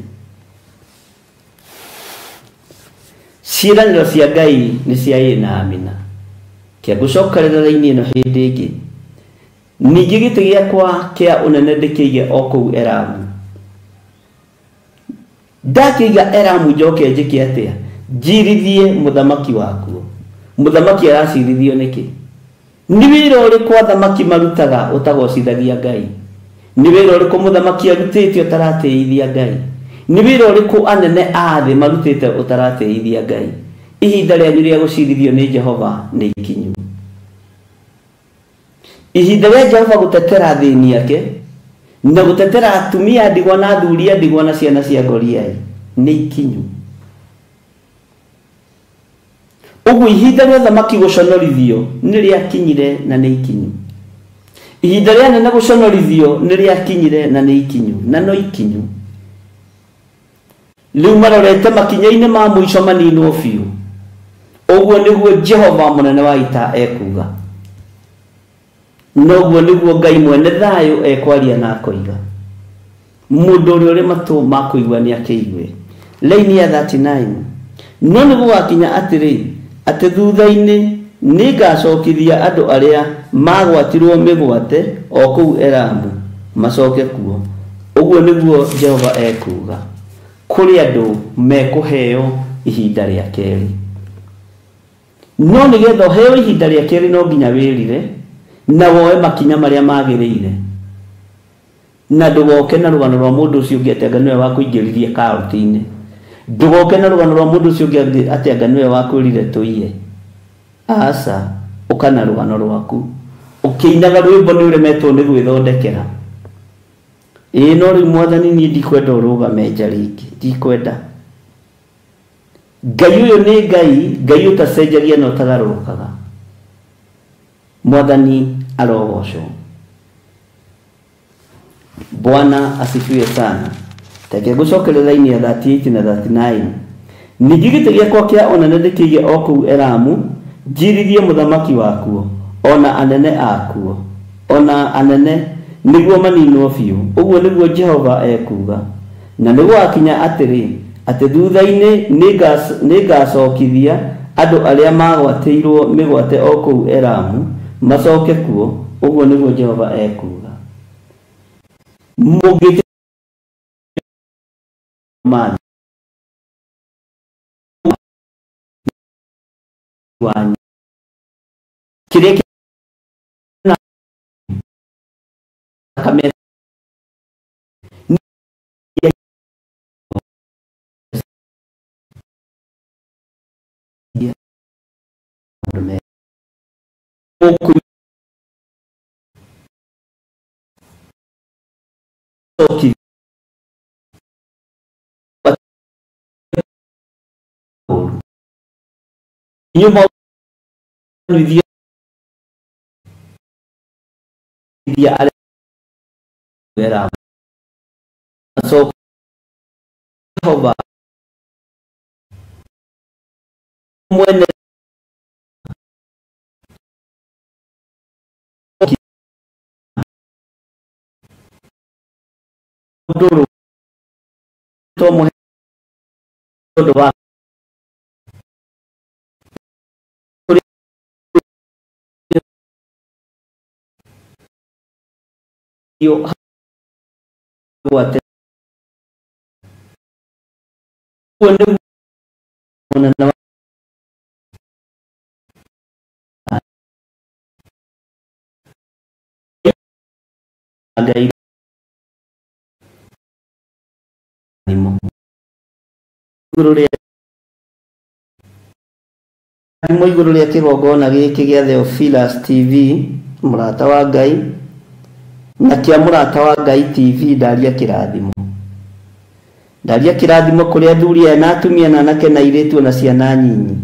Ciĩranĩro cia Ngai nĩ cia ĩĩ na amina. Kĩangũcokerera laini ĩno hĩndĩ ĩngĩ. Ningĩ gĩtĩ gĩakwa kĩa ũnene ndĩkĩige o kũu Elamu. Ndakĩiga Elamu njoke njĩke atĩa? Njirithie mũthamaki wakuo. Mũthamaki aracirithio nĩkĩ? Nĩ wĩra ũrĩkũ athamaki marutaga ũtagocithagia Ngai? Nĩ wĩra ũrĩkũ mũthamaki arutĩte ũtaratĩithia Ngai? Nĩ wĩra ũrĩkũ anene a thĩ marutĩte ũtaratĩithia Ngai? Ihinda rĩanyu rĩa gũcirithio nĩ Jehova nĩ ikinyu. Ihinda rĩa Jehova gũtetera athĩni ake na gũtetera atumia ndigwa na athuri a ndigwa na ciana cia ngoriai nĩ ikinyu. Ũguo ihinda rĩa thamaki gũconorithio nĩ rĩakinyire na nĩ ikinyu. Ihinda rĩa anene gũconorithio nĩ rĩakinyire na nĩ ikinyu, na no ikinyu. Rĩu marorete makinya-inĩ ma mũico maninwo biũ. Ũguo nĩguo Jehova mũnene wa ita ekuuga. Noguo nĩguo Ngai mwene thayũ ekwaria na akoiga. Mũndũ ũrĩa ũrĩ matũ ma kũigua nĩ akĩigue. Laini ya 39. No nĩ gũgakinya atĩrĩ, atĩ thutha-inĩ nĩngacokithia andũ arĩa magwatirwo mĩgwate o kũu Elamu macoke kuo. Ũguo nĩguo Jehova ekuuga. Kũrĩ andũ mekũheo ihinda rĩa kerĩ. No nĩgetha ũheo ihinda rĩa kerĩ no nginya wĩrire na woe makinya marĩa magĩrĩire. Na ndũgoke na rũgano rwa mũndũ ũcio ũngĩ atĩ anga nĩwe wakũingĩririe karoti-inĩ. Ndũgoke na rũgano rwa mũndũ ũcio ũngĩ atĩ anga nĩwe wakwĩrire tũiye. Aca, ũka na rũgano rwaku. Ũkĩinaga rwĩmbo nĩ ũremetwo nĩ gwĩthondekera. Ĩĩ no rĩu mwathani niĩ ndikwenda ũrũgame nja rĩngĩ, ndikwenda. Ngai ũyũ nĩ Ngai, Ngai ũtacenjagia na ũtagarũrũkaga. Mwathani arogocwo. Bwana asifiwe sana. Reke ngũcokerere laini ya 38 na 39. Ningĩ gĩtĩ gĩakwa kĩa ũnene ndĩkĩige o kũu Elamu, njirithie mũthamaki wakuo, ona anene akuo, ona anene nĩguo maninwo biũ. Ũguo nĩguo Jehova ekuuga. Na nĩgũgakinya atĩrĩ, atĩ thutha-inĩ nĩngacokithia andũ arĩa magwatĩirwo mĩgwate o kũu Elamu macoke kuo. Ũguo nĩguo Jehova ekuuga. Mũngĩte wanyu kĩrĩa thakame Cokithia ũũru. Inyuĩ mwanyuithia arĩa wera acoka Jehova mwene ndũrũ twamũhe ũndũ wa yo gwate ũguo nĩguo mũnene wa Ngai thimo igũrũ rĩa thimo igũrũ rĩa kĩgongona gĩkĩ gĩa Theophilus TV mũrata wa Ngai na kĩa mũrata wa Ngai TV ndaria kĩrathimo ndaria kĩrathimo kũrĩ athuri aya na atumia na anake na airĩtu na ciana nyinyi.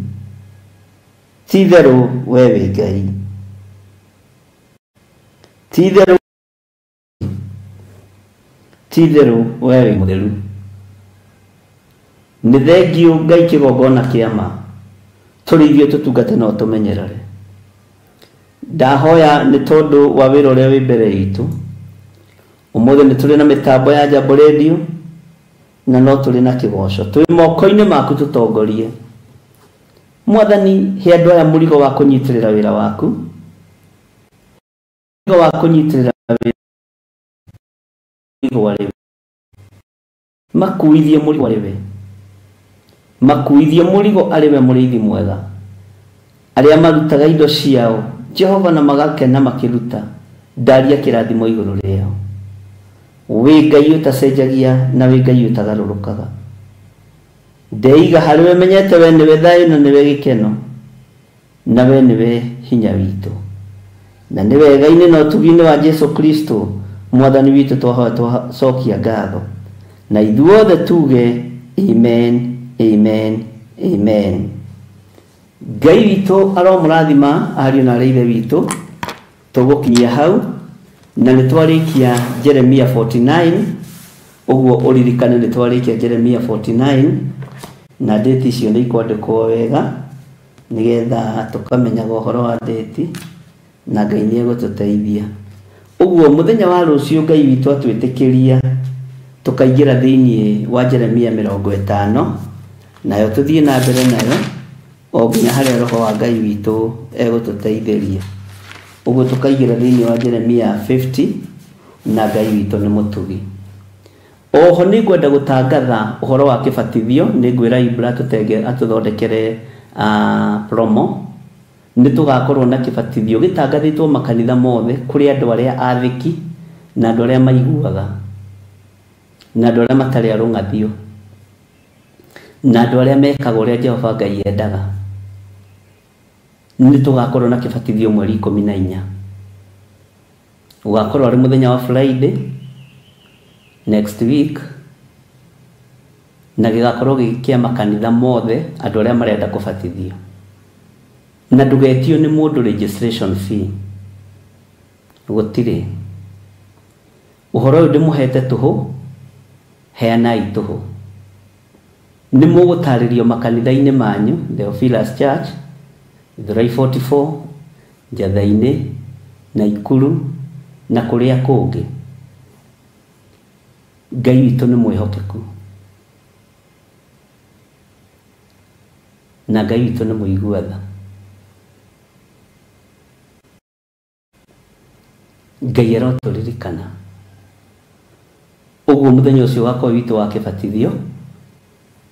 Ti itherũ we wĩ Ngai, ti itherũ, ti itherũ we wĩ mũtheru. Nĩ thengiũ Ngai kĩgongona kĩa ma tũrĩ ithuĩ tũtungate na ũtũmenyerere. Ndahoya nĩ tondũ wa wĩra ũrĩa wĩ mbere itũ ũmũthĩ nĩ tũrĩ na mĩtambo ya Jambo Radio na no tũrĩ na kĩgoco twĩ moko-inĩ maku tũtongorie. Mwathani, he andũ aya mũrigo wa kũnyitĩrĩra wĩra waku, mũrigo wa kũnyitĩrĩra mũrigo arĩ we, makuithie mũrigo arĩ we, makuithie mũrigo arĩ we mũrĩithi mwega. Arĩa marutaga indo ciao Jehova na magakena makĩruta, ndaria kĩrathimo igũrũ rĩao. Wĩ Ngai ũtacenjagia na wĩ Ngai ũtagarũrũkaga. Ndeiga harĩ we menyete we nĩwe thayũ na nĩwe gĩkeno na we nĩwe hinya witũ na nĩ wega-inĩ na ũtugi-inĩ wa Jesu Kristo mwathani witũ twahoya twacokia ngatho na ithuothe tuge amen, amen, amen. Ngai witũ aromũrathima ariũ na arĩa ithe witũ. Tũgũkinyia hau na nĩ twarĩkia Jeremia 49. Ũguo ũririkane nĩ twarĩkia Jeremia 49 na date icio nĩ ikwandĩkwo wega nĩgetha tũkamenyaga ũhoro wa date na Ngai nĩ egũtũteithia. Ũguo mũthenya wa rũciũ Ngai witũ atwĩtĩkĩria tũkaingĩra thĩinĩ wa Jeremia 50 nayo tũthiĩ na mbere nayo o nginya harĩa roho wa Ngai witũ egũtũteithĩria. Ũguo tũkaingĩra thĩinĩ wa Jeremia 50 na Ngai witũ nĩ mũtugi. Oho nĩ ngwenda gũtangatha ũhoro wa kĩbatithio, nĩ ngwĩra Ibra tũtenge atũthondekere promo. Nĩ tũgakorwo na kĩbatithio gĩtangathĩtwo makanitha mothe kũrĩ andũ arĩa athĩki na andũ arĩa maiguaga na andũ arĩa matarĩ arũng'athio na andũ arĩa mekaga ũrĩa Jehova Ngai endaga. Nĩ tũgakorwo na kĩbatithio mweri 14. Ũgakorwo arĩ mũthenya wa Friday next week na gĩgakorwo gĩ kĩa makanitha mothe andũ arĩa marenda kũbatithio. Na ndũgetio nĩ mũndũ registration fee, gũtirĩ. Ũhoro ũyũ ndĩmũhete tũhũ, heanai tũhũ. Nĩ mũgũtarĩrio makanitha-inĩ manyu, Theophilus Church, Githurai 44, Njatha-inĩ, Naikuru na kũrĩa kũngĩ. Ngai witũ nĩ mwĩhokeku na Ngai witũ nĩ mũigua tha. Ngai arotũririkana. Ũguo mũthenya ũcio wakwa witũ wa kĩbatithio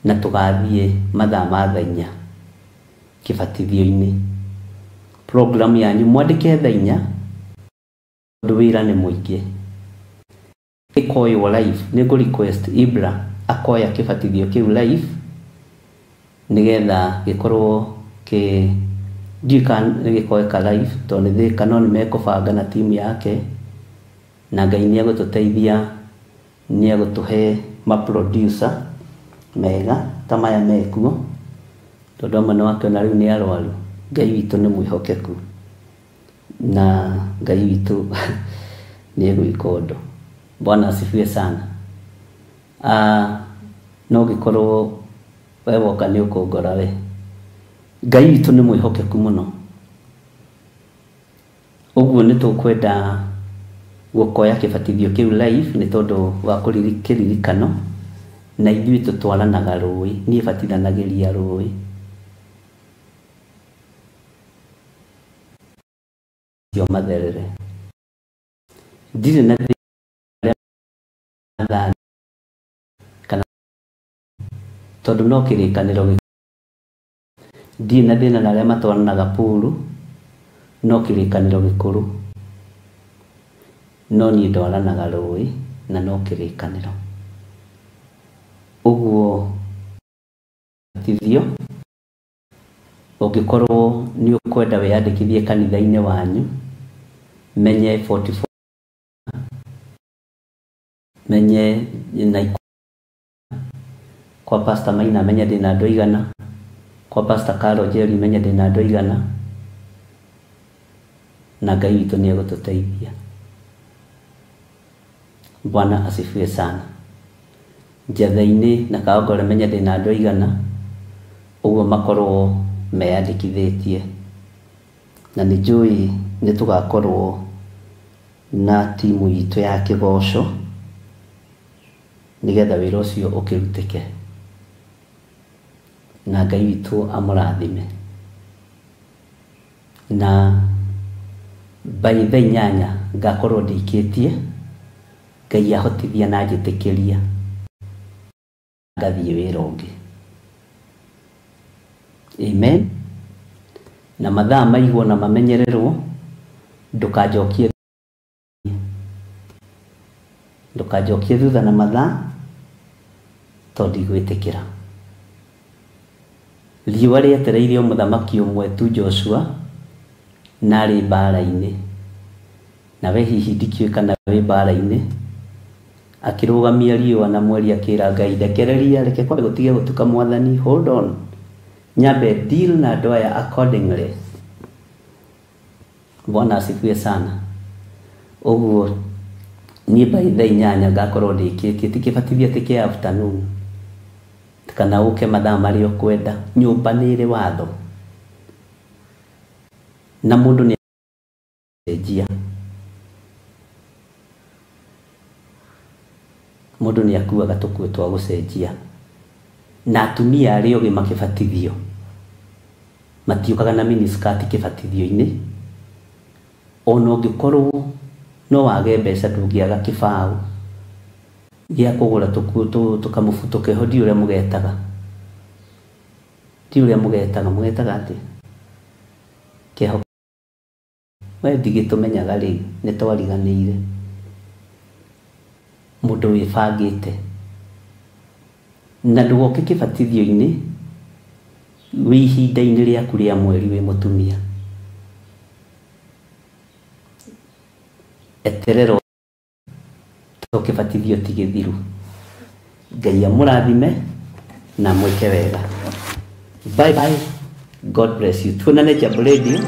na tũgathiĩ mathaa ma thaa inya kĩbatithio-inĩ. Program yanyu mwandĩke thaa inya tondũ wĩra nĩ mũingĩ. Ĩkoywo live, nĩ ngũ request Ibra akoya kĩbatithio kĩu live nĩgetha gĩkorwo kĩ ndiũĩ kana nĩ gĩkoeka live tondũ nĩ kana no nĩ mekũbanga na timu yake na Ngai nĩ egũtũteithia Nĩ egũtũhe ma-producer mega ta maya mekuo, tondũ amwe nĩ wakĩona rĩu nĩ arwaru. Ngai witũ nĩ mwĩhokeku na Ngai witũ nĩ egwĩka ũndũ. Bwana asifiwe sana. No gĩkorwo we woka nĩ ũkũngora we. Ngai witũ nĩ mwĩhokeku mũno. Ũguo nĩ tũkwenda gũkoya kĩbatithio kĩu live nĩ tondũ wa kĩririkano, na ithuĩ tũtwaranaga rũĩ, niĩ batithanagĩria rũĩ. Matherere ndirĩ na thĩna kana tondũ no kĩrĩkanĩro, ndirĩ na thĩna na arĩa matwaranaga pũũrũ, no kĩrĩkanĩro gĩkũrũ, no niĩ ndwaranaga rũĩ na no kĩrĩkanĩro. Ũguo batithio ũngĩkorwo nĩ ũkwenda wĩyandĩkithie kanitha-inĩ wanyu, menye 44, menye na kwa Pastor Maina menye ndĩna andũ aigana, kwa Pastor Carol Jerry menye ndĩna andũ aigana, na Ngai witũ nĩ egũtũteithia. Bwana asifiwe sana. Njatha-inĩ na Kaongore menye ndĩna andũ aigana, ũguo makorwo meyandĩkithĩtie, na nĩ njũĩ nĩ tũgakorwo na timu itũ ya kĩgoco nĩgetha wĩra ũcio ũkĩrutĩke, na Ngai witũ amũrathime. Na by thaa 8 ngakorwo ndĩkĩtie, Ngai ahotithia na anjĩtĩkĩria ngathiĩ wĩra ũngĩ. Amen. Na mathaa maigwo na mamenyererwo, ndũkanjokie thutha na mathaa tondũ ndigwĩtĩkĩra. Riũa rĩetereire o mũthamaki ũmwe tu, Joshua, na arĩ mbara-inĩ. Na we hihi ndikĩũĩ kana wĩ mbara-inĩ. Akĩrũgamia riũa na mweri akĩra Ngai, ndekereria, reke kwambe gũtige gũtuka mwathani, hold on, nyambe deal na andũ aya accordingly. Bwana asifiwe sana. Ũguo niĩ by thaa 8 ngakorwo ndĩkĩtie, ti kĩbatithio atĩ kĩa afternoon kana ũke mathaa marĩa ũkwenda. Nyũmba nĩ ĩrĩ watho na mũndũ nĩ acenjia, mũndũ nĩ akuaga tũkuo twa gũcenjia. Na atumia arĩa ogĩ makĩbatithio matiũkaga na miniskirt kĩbatithio-inĩ. Ona ũngĩkorwo no wage mbeca, ndũngĩaga kĩbaũ gĩa kũgũra tũkuo tũkamũbuto keho, ndiũĩ ũrĩa mũgetaga, ndiũĩ ũrĩa mũgetaga, mũgetaga atĩa keho? We ndigĩtũmenyaga rĩu, nĩ twariganĩire. Mũndũ wĩbangĩte na ndũgoke kĩbatithio-inĩ wĩ ihinda-inĩ rĩaku rĩa mweri wĩ mũtumia. Eterera to kĩbatithio ti gĩthiru. Ngai amũrathime na mwĩke wega. Bye bye. God bless you. Tuonane Jambo Radio.